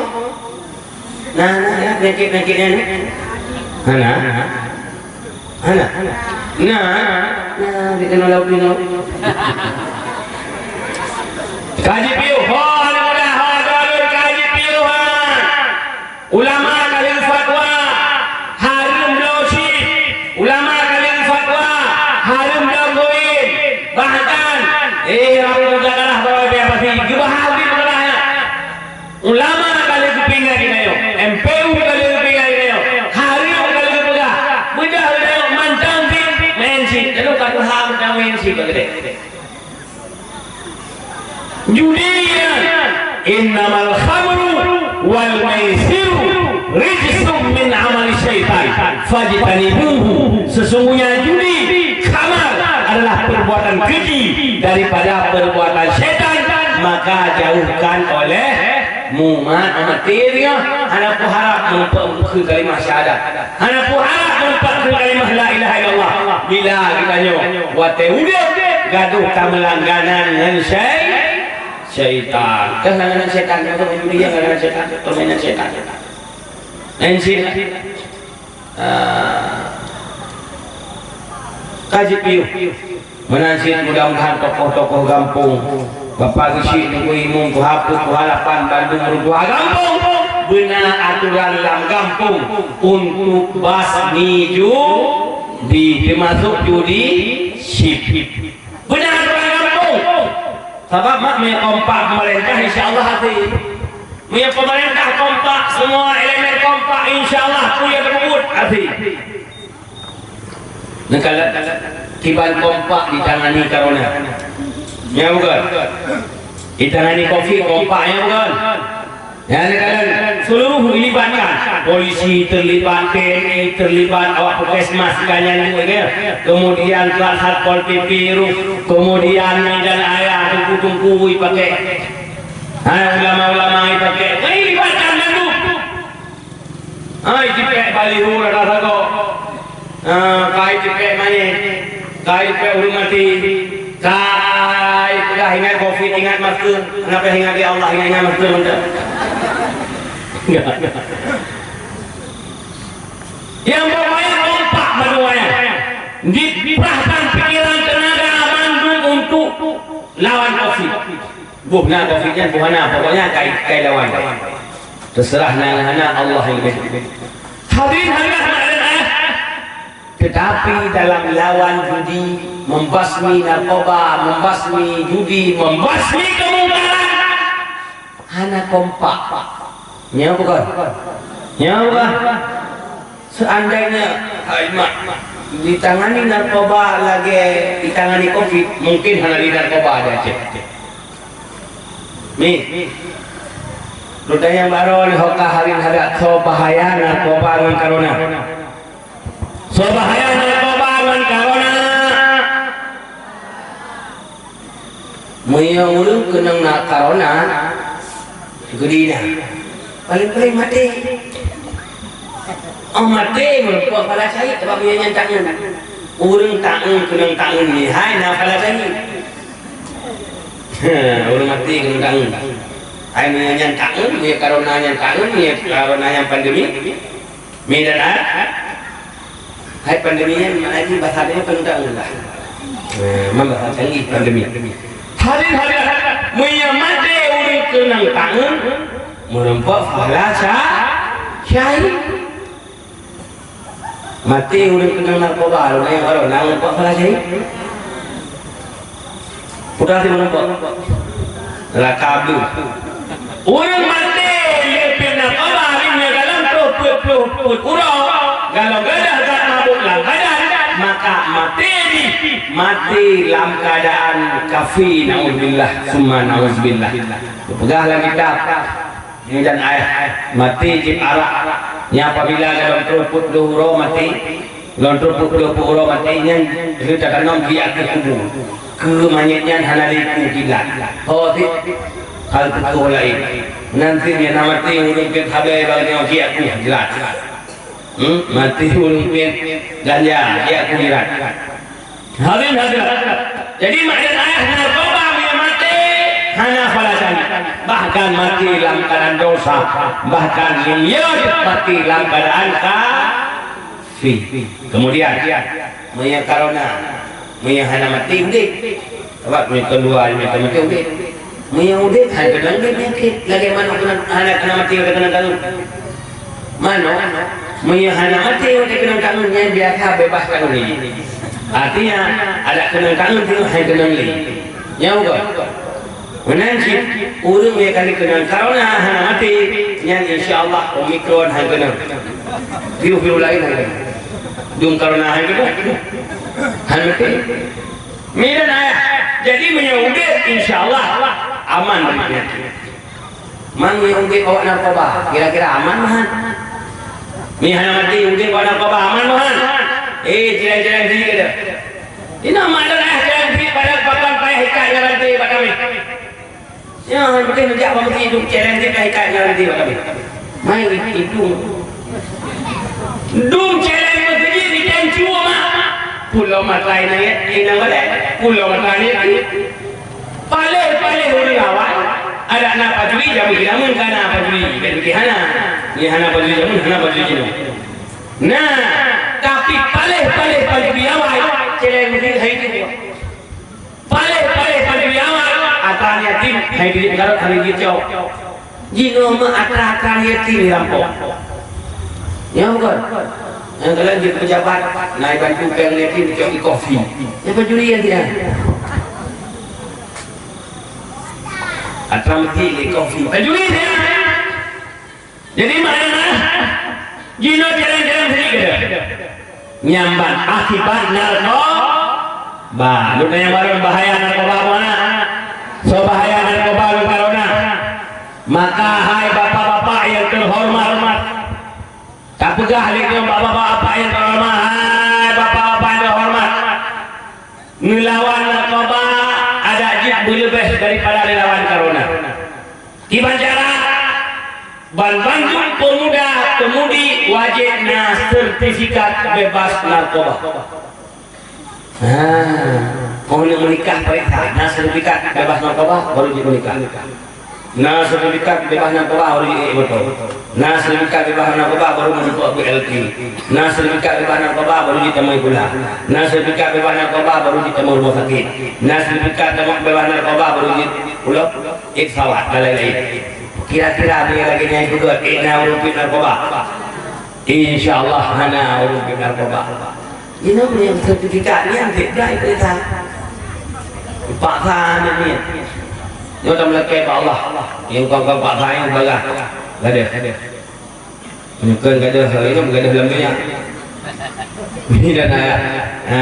Nah, nah, nah, penyakit-penyakitnya, nah. Hana? Hana? Nah, nah, di tengah laut ni, laut. Kaji piôh, ho, aneuk muda, ho, aneuk muda, kaji piôh, ha. Ulama ka lheueh fatwa hareuem bloe chip. Ulama ka lheueh fatwa hareuem bloe koin. Bahkan, eh, rabu mujadarah bawa biaya pasti. Geubahagia mujadarah nyan. Ulama ka lheueh geupeuingat geutanyoe. M P U ka lheueh geupeuingat geutanyoe. Hareuem ka lheueh geupeugah. Beudah geutanyoe mantong chip, main chip. Lalu ka tuha mantong main chip bak keudè. Judi nyan, "Innamal khamru wal maisiru rijsum min amali syaitan, fajtanibuhu." Sesungguhnya judi, khamar, adalah perbuatan keji daripada perbuatan syaitan, maka jauhkan oleh mu. Mak, amat tir ya, hana peuharap meureumpok keu kalimah syahadat. Hana peuharap meureumpok keu kalimah la ilaha illallah. Bila geutanyoe watèe udép gadoh tameulangganan ngon syai-, Syaitan. Kan langganan syaitan, kan judi nyang langganan syaitan, permainan syaitan. Lain cit. Ah. Ka jipiôh. Meunan cit mudah-mudahan tokoh-tokoh gampông, Bapak Geuchik, Teungku Imum, Tuha Peuet, Tuha Lapan, bandum ureueng tuha gampông, beuna aturan lam gampông untuk basmi judi, teumasok judi chip. Beuna aturan gampông. Sabab mak meunyoe kompak peumeurintah, insya Allah até. Meunyoe peumeurintah kompak, semua elemen kompak, insya Allah peue nyang teupeubuet até. Neukalon kiban kompak ditangani corona. Ya bukan? Ditangani covid kompak, ya bukan? Ya, neukalon seluruh dilibatkan. Polisi terlibat, T N I terlibat, awak puskesmas ka nyan juga, ya. Kemudian kelas Satpol P P ruh, kemudian mi dan ayah, teungku-teungku ipakai. Hai, ulama-ulama ipakai. Hai, libatkan bandum. Hai, jipek baliho rata sagoe. Ah, kai jipek manyét, kai jipek ureueng maté, kai peugah ingat covid, ingat masker. Kenapa ingat ya Allah, ingat, ingat masker, mantap. Enggak. Yang pokoknya kompak bandum ayah. Dikerahkan pikiran tenaga bandum untuk lawan covid. Boh na covid nyan, boh hana, pokoknya kai, kai lawan. Terserah na hana, Allah yang lebih. Hadirin hadirat, tetapi dalam lawan judi, membasmi narkoba, membasmi judi, membasmi kemungkaran, hana kompak. Nyo bukan? Nyo bukan? Seandainya hai mak ditangani narkoba lagèe ditangani covid, mungkin hana lé narkoba di Aceh. Mi, lôn tanyong baroe nyoe, ho ka hadirin hadirat, soe bahaya narkoba ngon corona? Soe bahaya narkoba ngon corona? Meunyoe ureueng keunong na corona, geudi na, paleng-paleng maté. Oh, maté meureumpok pala cahit, sabab meunyoe nyan tangeun. Ureueng tangeun, keunong tangeun, meuhai na pala cahit. Ureueng maté keunong tangeun. Hai meunyoe nyan tangeun, meunyoe corona nyan tangeun, meunyoe corona nyan pandemi. Mi dan a, hai pandemi nyan, makna jih bahasa dia penuh tak mudah. Eh, memang bahasa canggih pandemi. Hadirin hadirat, meunyoe maté ureueng keunong tangeun, meureumpok pahala sya-, syahid. Maté ureueng keunong narkoba, ureueng nyang baru, na meureumpok pahala syahid. Putra si meureumpok. Neraka Abdul. Ureueng maté lé peuet narkoba, hari nyoe dalam ploh peuet ploh peuet uroe, galak gadôh zat mabök lam badan, maka maté jih, maté lam keuadaan kafé, naudzubillah, summa naudzubillah. Peugah lam kitab, nyan ai, maté jieb arak. Nyan apabila galak ploh peuet ploh uroe maté, Lôn trok peuet ploh uroe maté nyan, lheueh tatanom di ateueh kubu. Keu manyét nyan hana lé iku kiblat. Ho cit, hal peutoh laén. Nan cit nyan na maté ureueng peuet habéh bak nyoe, di ateueh jirat. Hmm, maté ureueng peuet ganja, di ateueh jirat. Hadirin hadirat. Jadi, mak dan ayah narkoba meunyoe maté, hana pahala syahid. Bahkan maté lam keuadaan dosa. Bahkan meunyoe maté lam keuadaan ka- Fi. Kemudian, meunyoe corona, meunyoe hana maté udép. Sabab meunyoe keuluwa, meunyoe ka maté udép. Meunyoe udép, hana keunong udép peunyakét. Lagèe manok keunong, hana keunong maté, hana keunong tangeun. Manok, meunyoe hana maté, hana keunong tangeun, nyan biasa beubaih tangeun jih. Artinya, adak keunong tangeun tu hana keunong lé. Nyan bukan? Meunan cit, ureueng nyang ka lheueh keunong corona hana maté, nyan insya Allah Omicron hana keunong. Virus-virus laén hana keunong. Dum corona hana keunong. Hana maté. Mi dan ayah. Jadi, meunyoe udép, insya Allah aman dari penyakit. Man, meunyoe udép awak narkoba, kira-kira aman meuhan? Mi hana maté, udép awak narkoba, aman meuhan? Eh, jiran-jiran sini kata. Inoe mak dan ayah challenge jih pada pakon payah ikat ngon ranté bak kami. Nyoe han putih neujak bak meuseujid dum challenge jih payah ikat ngon ranté bak kami. Mai idung. Dum challenge meuseujid item cue mak. Pulo mata inong, inong balek. Pulo mata ni. Paléh-paléh ureueng awai. Adak na pancuri, jameun jameun ka na pancuri. Bèk pike hana. Nyan hana pancuri jameun, hana pancuri jinoe. Nah, tapi paléh-paléh pancuri awai, céléng meuseujid hai tuwoe. Paléh-paléh pancuri awai, atra yatim hai tuwoe, karot hai tuwoe. Jinoe meuh atra-atra yatim rampok. Nyoe bukan? Nyang kalian jadi pejabat, na bantu péng yatim cok di kopi. Nyan pancuri nyan dia. Atra meuti lé kopi. Pancuri dia. Jadi makna jinoe jalan-jalan sini ke? Nyambat akibat narkoba. Lu tanya baru bahaya narkoba mana? So bahaya narkoba lu corona. Maka hai bapak-bapak yang terhormat, tapeugah lé keu bapak-bapak yang terhormat, hai bapak-bapak yang terhormat. Neulawan narkoba adak jeuet beuleubeh daripada neulawan corona. Kiban cara, ban bandum pemuda pemudi wajéb na sertifikat bebas narkoba. Nah, oh, nak menikah paréksa, na sertifikat bebas narkoba baru jeuet menikah. Na sertifikat bebas narkoba baru jeuet moto. Na sertifikat bebas narkoba baru menumpuk B L T. Na sertifikat bebas narkoba baru jeuet tamai gula. Na sertifikat bebas narkoba baru jeuet tamai rumah sakit. Na sertifikat bebas narkoba baru jeuet pulo, eh, pesawat dan lain-lain. Kira-kira dia lagi nyai peugah, eh, na ureueng peuet narkoba. Insya Allah hana ureueng peuet narkoba. Jinoe nyang sertifikat nyan tiep jai peurintah. Paksa aneuk miet. Nyoe tameulakée bak Allah. Nyang kon-kon paksa nyang bagah. Gadoh. Nyoe kon gadoh, nyoe gadoh lam dunia. Ini dan ayah. Ha,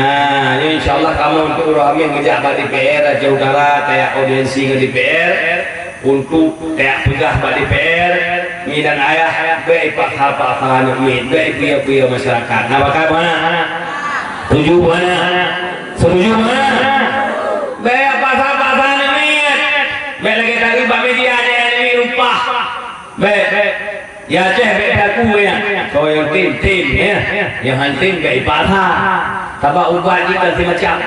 nyoe insya Allah kamoe untuk uroe Hamih geujak bak D P R Aceh Utara, tajak audiensi ngon D P R. Untuk tajak peugah bak D P R, mi dan ayah, bèk ipaksa-paksa aneuk miet, bèk ipeue-peue masyarakat. Na pakat bunoe? Setuju bunoe? Setuju bunoe? Bèk paksa-paksa aneuk miet. Bèk lagèe tadi bak media nyan, aneuk miet lumpah. Bèk, bèk. Ya Aceh bèk beuaku nyan. Soe nyang tem, tem, ya. Nyang han tem bèk ipaksa. Sabab ubat jih kan simacam.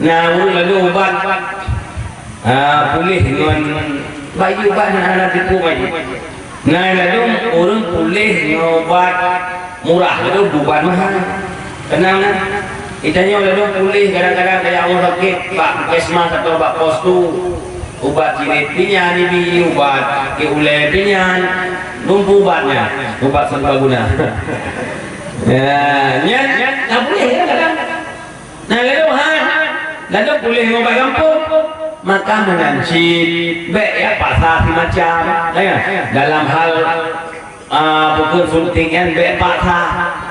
Na ureueng ladôm ubat, ah, puléh ngon bayi ubat nyan hana tipu bayi. Na ladôm ureueng puléh ngon ubat murah, ladôm ubat mahai. Teunang na. Geutanyoe ladôm puléh kadang-kadang tajak rumoh sakét bak puskesmas atawa bak pos tu. Ubat cirit pih nyan, ibi ubat, keu ulèe pih nyan, lumpu ubat nyan, ubat serbaguna. Ya, nyan, nyan, na puléh kadang-kadang. Na ladôm han, ladôm puléh ngon bak gampông, maka meunan cit bèk jak paksa simacam, ya. Dalam hal, ah, bukon suntik nyan bèk paksa.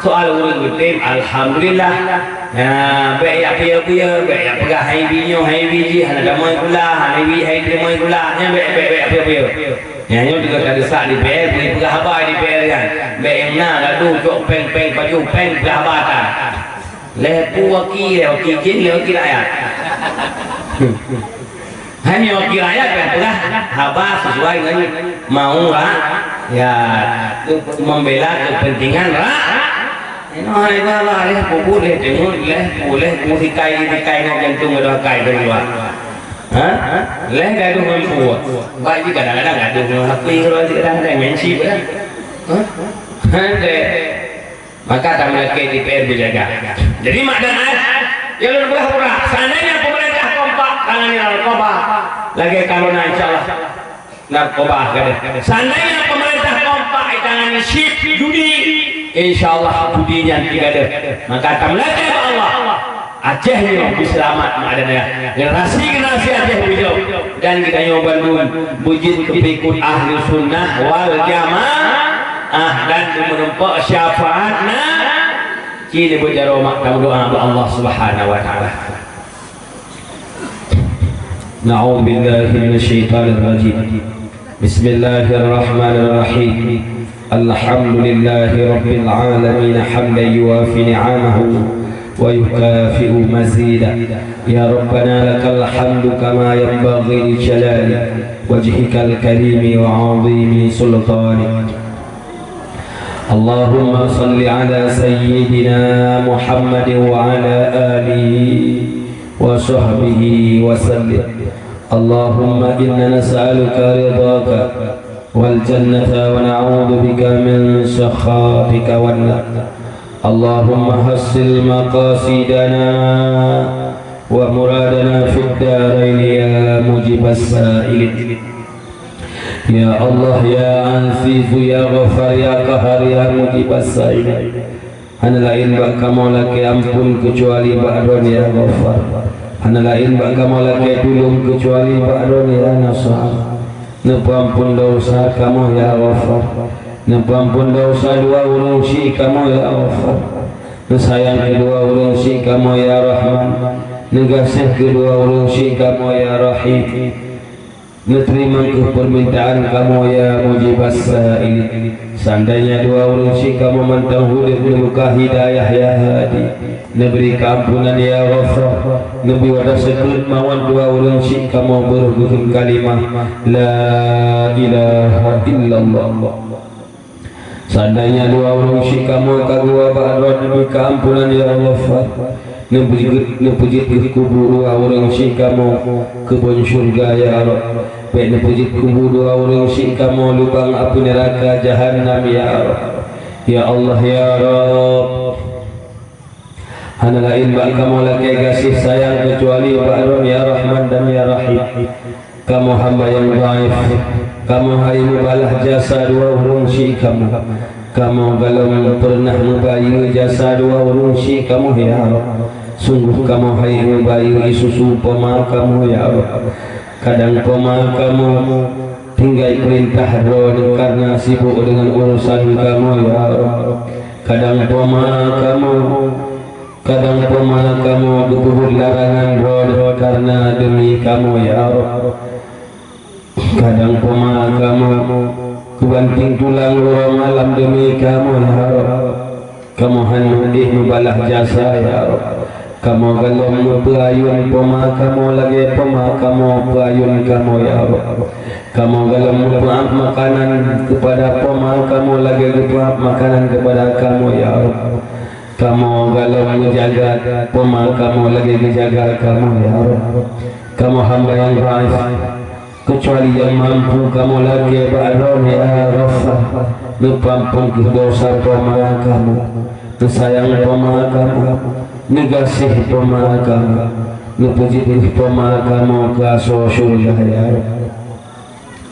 Soal ureueng geutem, alhamdulillah. Ya, bèk jak piye-piye, bèk jak peugah hai bi nyoe, hai bi jih, hana tamong gula, hai bi, hai tamong gula, nyan bèk, bèk, bèk piye-piye. Nyan nyoe juga ka desya D P R, bri peugah haba D P R nyan. Bèk nyang na gadoh cok péng-péng, pajoh péng, peugah haba tan. Lé peue wakil, lé wakil jén, lé wakil rakyat. Hanya wakil rakyat nyang peugah haba sesuai ngon mau rakyat, membela kepentingan rakyat. Inoe hai baba lé peubuet lé deungon lé puléh musikai-sikai ngon jantung ngon dokai keuluwa. Ha? Lé gadoh ngon peue? Bak jih kadang-kadang gadoh ngon H P keuluwa, kadang-kadang main chip dah. Ha? Ha, deh. Maka tameulakée D P R beujaga. Jadi mak dan ayah, ya lôn peugah uroe, seandainya pemerintah kompak tangani narkoba lagée corona, insya Allah narkoba ka deuh. Seandainya pemerintah kompak tangani chip judi, insya Allah judi nyan ka deuh. Maka tameulakée bak Allah. Aceh nyoe beuseulamat mak dan ayah. Generasi-generasi Aceh beujaweueb dan geutanyoe bandum beujeuet keu peuikot Ahlussunnah wal Jamaah dan meureumpok syafaat na. Ci neubeuet jaroe mak tameudoá bak Allah Subhanahu wa Taala. Na'udzubillahi minasyaitonirrajim. Bismillahirrahmanirrahim. Alhamdulillahi rabbil alamin, hamdan yuwafi ni'amahu wa yukafi'u mazida. Ya Rabbana, lakal hamdu kama yanbaghi li jalali wajhikal karimi wa 'azimi sultanik. Allahumma shalli ala sayyidina Muhammadin wa ala alihi wa sahbihi wa sallim. اللهم إنا نسألك رضاك والجنة ونعوذ بك من سخطك والنار. اللهم حصل مقاصدنا ومرادنا في الدارين يا مجيب السائلين. Ya Allah, ya Aziz, ya Ghaffar, ya Qahhar, ya Mujib as-Sa'il. Hana laén bak kamoe lakée amphon keucuali bak Droeneuh, ya Ghaffar. Hana laén bak kamoe lakée tulông keucuali bak Droeneuh, ya Nasir. Neupeuamphon desya kamoe, ya Ghaffar. Neupeuamphon desya dua ureuëng syik kamoe, ya Ghaffar. Neusayang keu dua ureuëng syik kamoe, ya Rahman. Neugaséh keu dua ureuëng syik kamoe, ya Rahim. Neuteurimong kheueh peumintaan kamoe, ya Mujib as-Sa'il. Seandainya dua ureuëng syik kamoe mantong udeb, neubuka hidayah, ya Hadi. Neubri keuampunan, ya Ghaffar. Neubri watée seukôt mawöt dua ureuëng syik kamoe beureuguh kalimah, La ilaha illallah. Seandainya dua ureuëng syik kamoe ka geuwoe bak Droeneuh, neubri keuampunan, ya Allah. Neupeujiet, neupeujiet kheueh kubu dua ureuëng syik kamoe keubon syeuruga, ya Rabb. Bék neupeujiet kubu dua ureuëng syik kamoe lubang apui neuraka jahannam, ya Rabb. Ya Allah, ya Rabb. Hana laén bak kamoe lakée gaséh sayang keucuali bak Droeneuh, ya Rahman dan ya Rahim. Kamoe hamba nyang dhaif. Kamoe hai meubalah jasa dua ureuëng syik kamoe. Kamoe golom peureunah meubayeue jasa dua ureuëng syik kamoe, ya Rabb. Sunggoh kamoe hai meubayeue susu poma kamoe, ya Rabb. Kadang poma kamoe tinggai peurintah Droeneuh kareuna sibok deungon urosan kamoe, ya Rabb. Kadang poma kamoe Kadang poma kamoe geupeubuet larangan Droeneuh kareuna deumi kamoe, ya Rabb. Kadang poma kamoe geubanting tulang uroe malam deumi kamoe, ya Rabb. Kamoe hana éh meubalah jasa, ya Rabb. Kamoe golom meupeuayun poma kamoe lagée poma kamoe peuayun kamoe, ya Rabb. Kamoe golom meupeuab makanan keupada poma kamoe lagée geupeuab makanan keupada kamoe, ya Rabb. Kamoe golom meujaga poma kamoe lagée geujaga kamoe, ya Rabb. Kamoe hamba nyang dhaif, keucuali nyang mampu kamoe lakée bak Droeneuh, ya Ghaffar. Neupeuamphon kheueh desya poma kamoe, neusayang poma kamoe, neugaséh poma kamoe, neupeujieb kheueh poma kamoe keu asoe syeuruga, ya Rabb.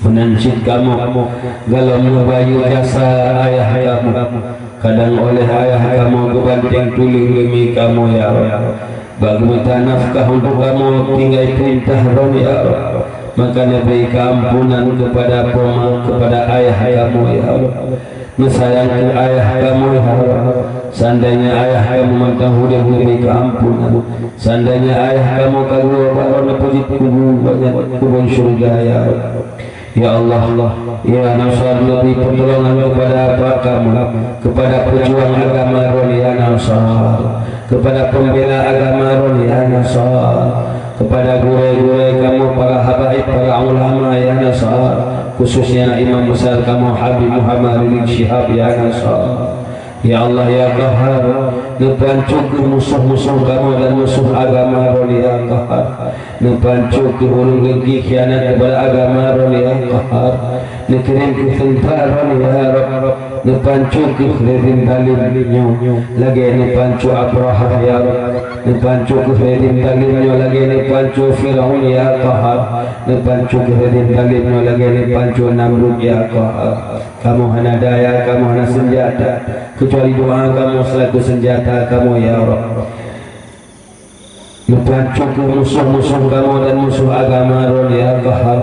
Meunan cit kamoe golom meubayeue jasa ayah kamoe. Kadang óh lheueh ayah kamoe geubanting tuléng deumi kamoe, ya Rabb. Bak geumeuta nafkah untuk kamoe tinggai peurintah Droeneuh, ya Rabb. Maka neubri keuampunan keupada poma, keupada ayah kamoe, ya Rabb. Neusayang keu ayah kamoe, ya Rabb. Seandainya ayah kamoe mantong udeb, neubri keuampunan. Seandainya ayah kamoe ka geuwoe bak Droeneuh, neupeujieb kubu gobnyan keubon syeuruga, ya Rabb. Ya Allah, ya Nasir, neubri peutulongan keupada bapak kamoe, keupada peujuang agama Droeneuh, ya Nasir, keupada peumbela agama Droeneuh, ya Nasir, keupada gurée-gurée kamoe, para habaib, para ulama, ya Nasir, khususnya Imam Besar kamoe Habib Muhammad Rizik Syihab, ya Nasir. Ya Allah, ya Qahhar, neupancok kheueh musoh-musoh kamoe dan musoh agama Droeneuh, ya Qahhar. Neupancok kheueh ureuëng deuki khianat keupada agama Droeneuh, ya Qahhar. Neukirém kheueh teuntra Droeneuh, ya Rabb. Neupancok kheueh rezim zalim nyoe lagée neupancok Abrahah, ya Rabb. Neupancok kheueh rezim zalim nyoe lagée neupancok Firaun, ya Qahhar. Neupancok kheueh rezim zalim nyoe lagée neupancok Namrud, ya Qahhar. Kamoe hana daya, kamoe hana seunjata, keucuali doa kamoe seulaku seunjata kamoe, ya Rabb. Neupancok kheueh musoh-musoh kamoe dan musoh agama Droeneuh, ya Qahhar.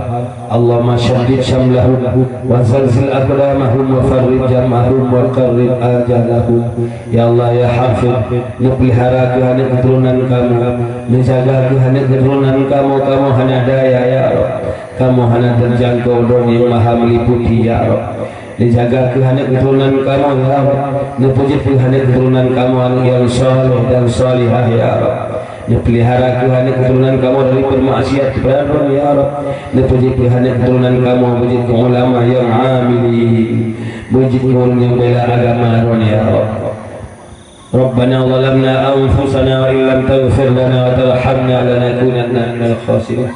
Allahumma syaddid syamlahum, wa zalzil aqdamahum, wa farrij hamahum, wa qarrib ajalahum. Ya Allah, ya Hafiz, neupeulihara kheueh aneuëk keuturonan kamoe, neujaga kheueh aneuëk keuturonan kamoe, kamoe hana daya, ya Rabb. Kamoe hana teujangkau Droeneuh nyang Maha Meuliputi, ya Rabb. Neujaga kheueh aneuëk keuturonan kamoe, ya Rabb. Neupeujeuet kheueh aneuëk keuturonan kamoe aneuëk nyang saleh dan salihah, ya Rabb. Neupeulihara kheueh aneuëk keuturonan kamoe dari peumaksiat keupada Droeneuh, ya Rabb. Neupeujeuet kheueh aneuëk keuturonan kamoe beujeuet keu ulama nyang amilin, beujeuet keu ureuëng nyang bela agama Droeneuh, ya Rabb. ربنا ظلمنا أنفسنا وإن لم تغفر لنا وترحمنا لنكونن من الخاسرين.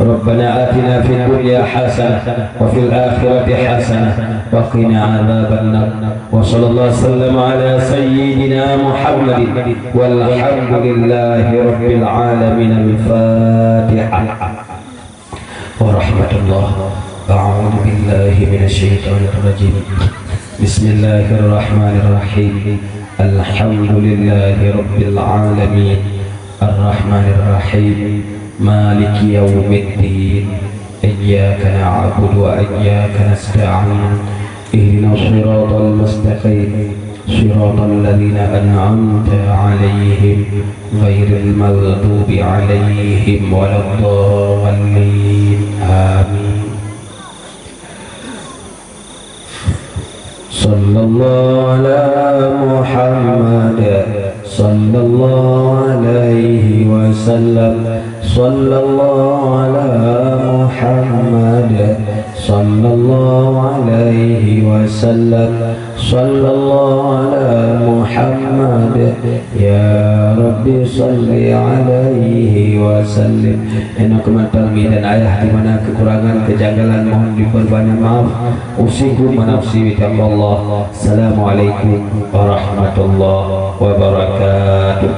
ربنا آتنا في الدنيا حسنة وفي الآخرة حسنة وقنا عذاب النار. وصلى الله وسلم على سيدنا محمد والحمد لله رب العالمين. الفاتحة. ورحمة الله. أعوذ بالله من الشيطان الرجيم. بسم الله الرحمن الرحيم. الحمد لله رب العالمين. الرحمن الرحيم. مالك يوم الدين. إياك نعبد وإياك نستعين. اهدنا الصراط المستقيم. صراط الذين أنعمت عليهم غير المغضوب عليهم ولا الضالين. آمين. صلى الله على محمد، صلى الله عليه وسلم، صلى الله على محمد، صلى الله عليه وسلم، صلى الله على محمد. يا رب صل عليه وسلم. Inoe keumantöng mi dan ayah di mana kekurangan, kejanggalan mohon diperbanyak maaf. Usikum wa nafsi bitaqwallah. Assalamualaikum warahmatullahi wabarakatuh.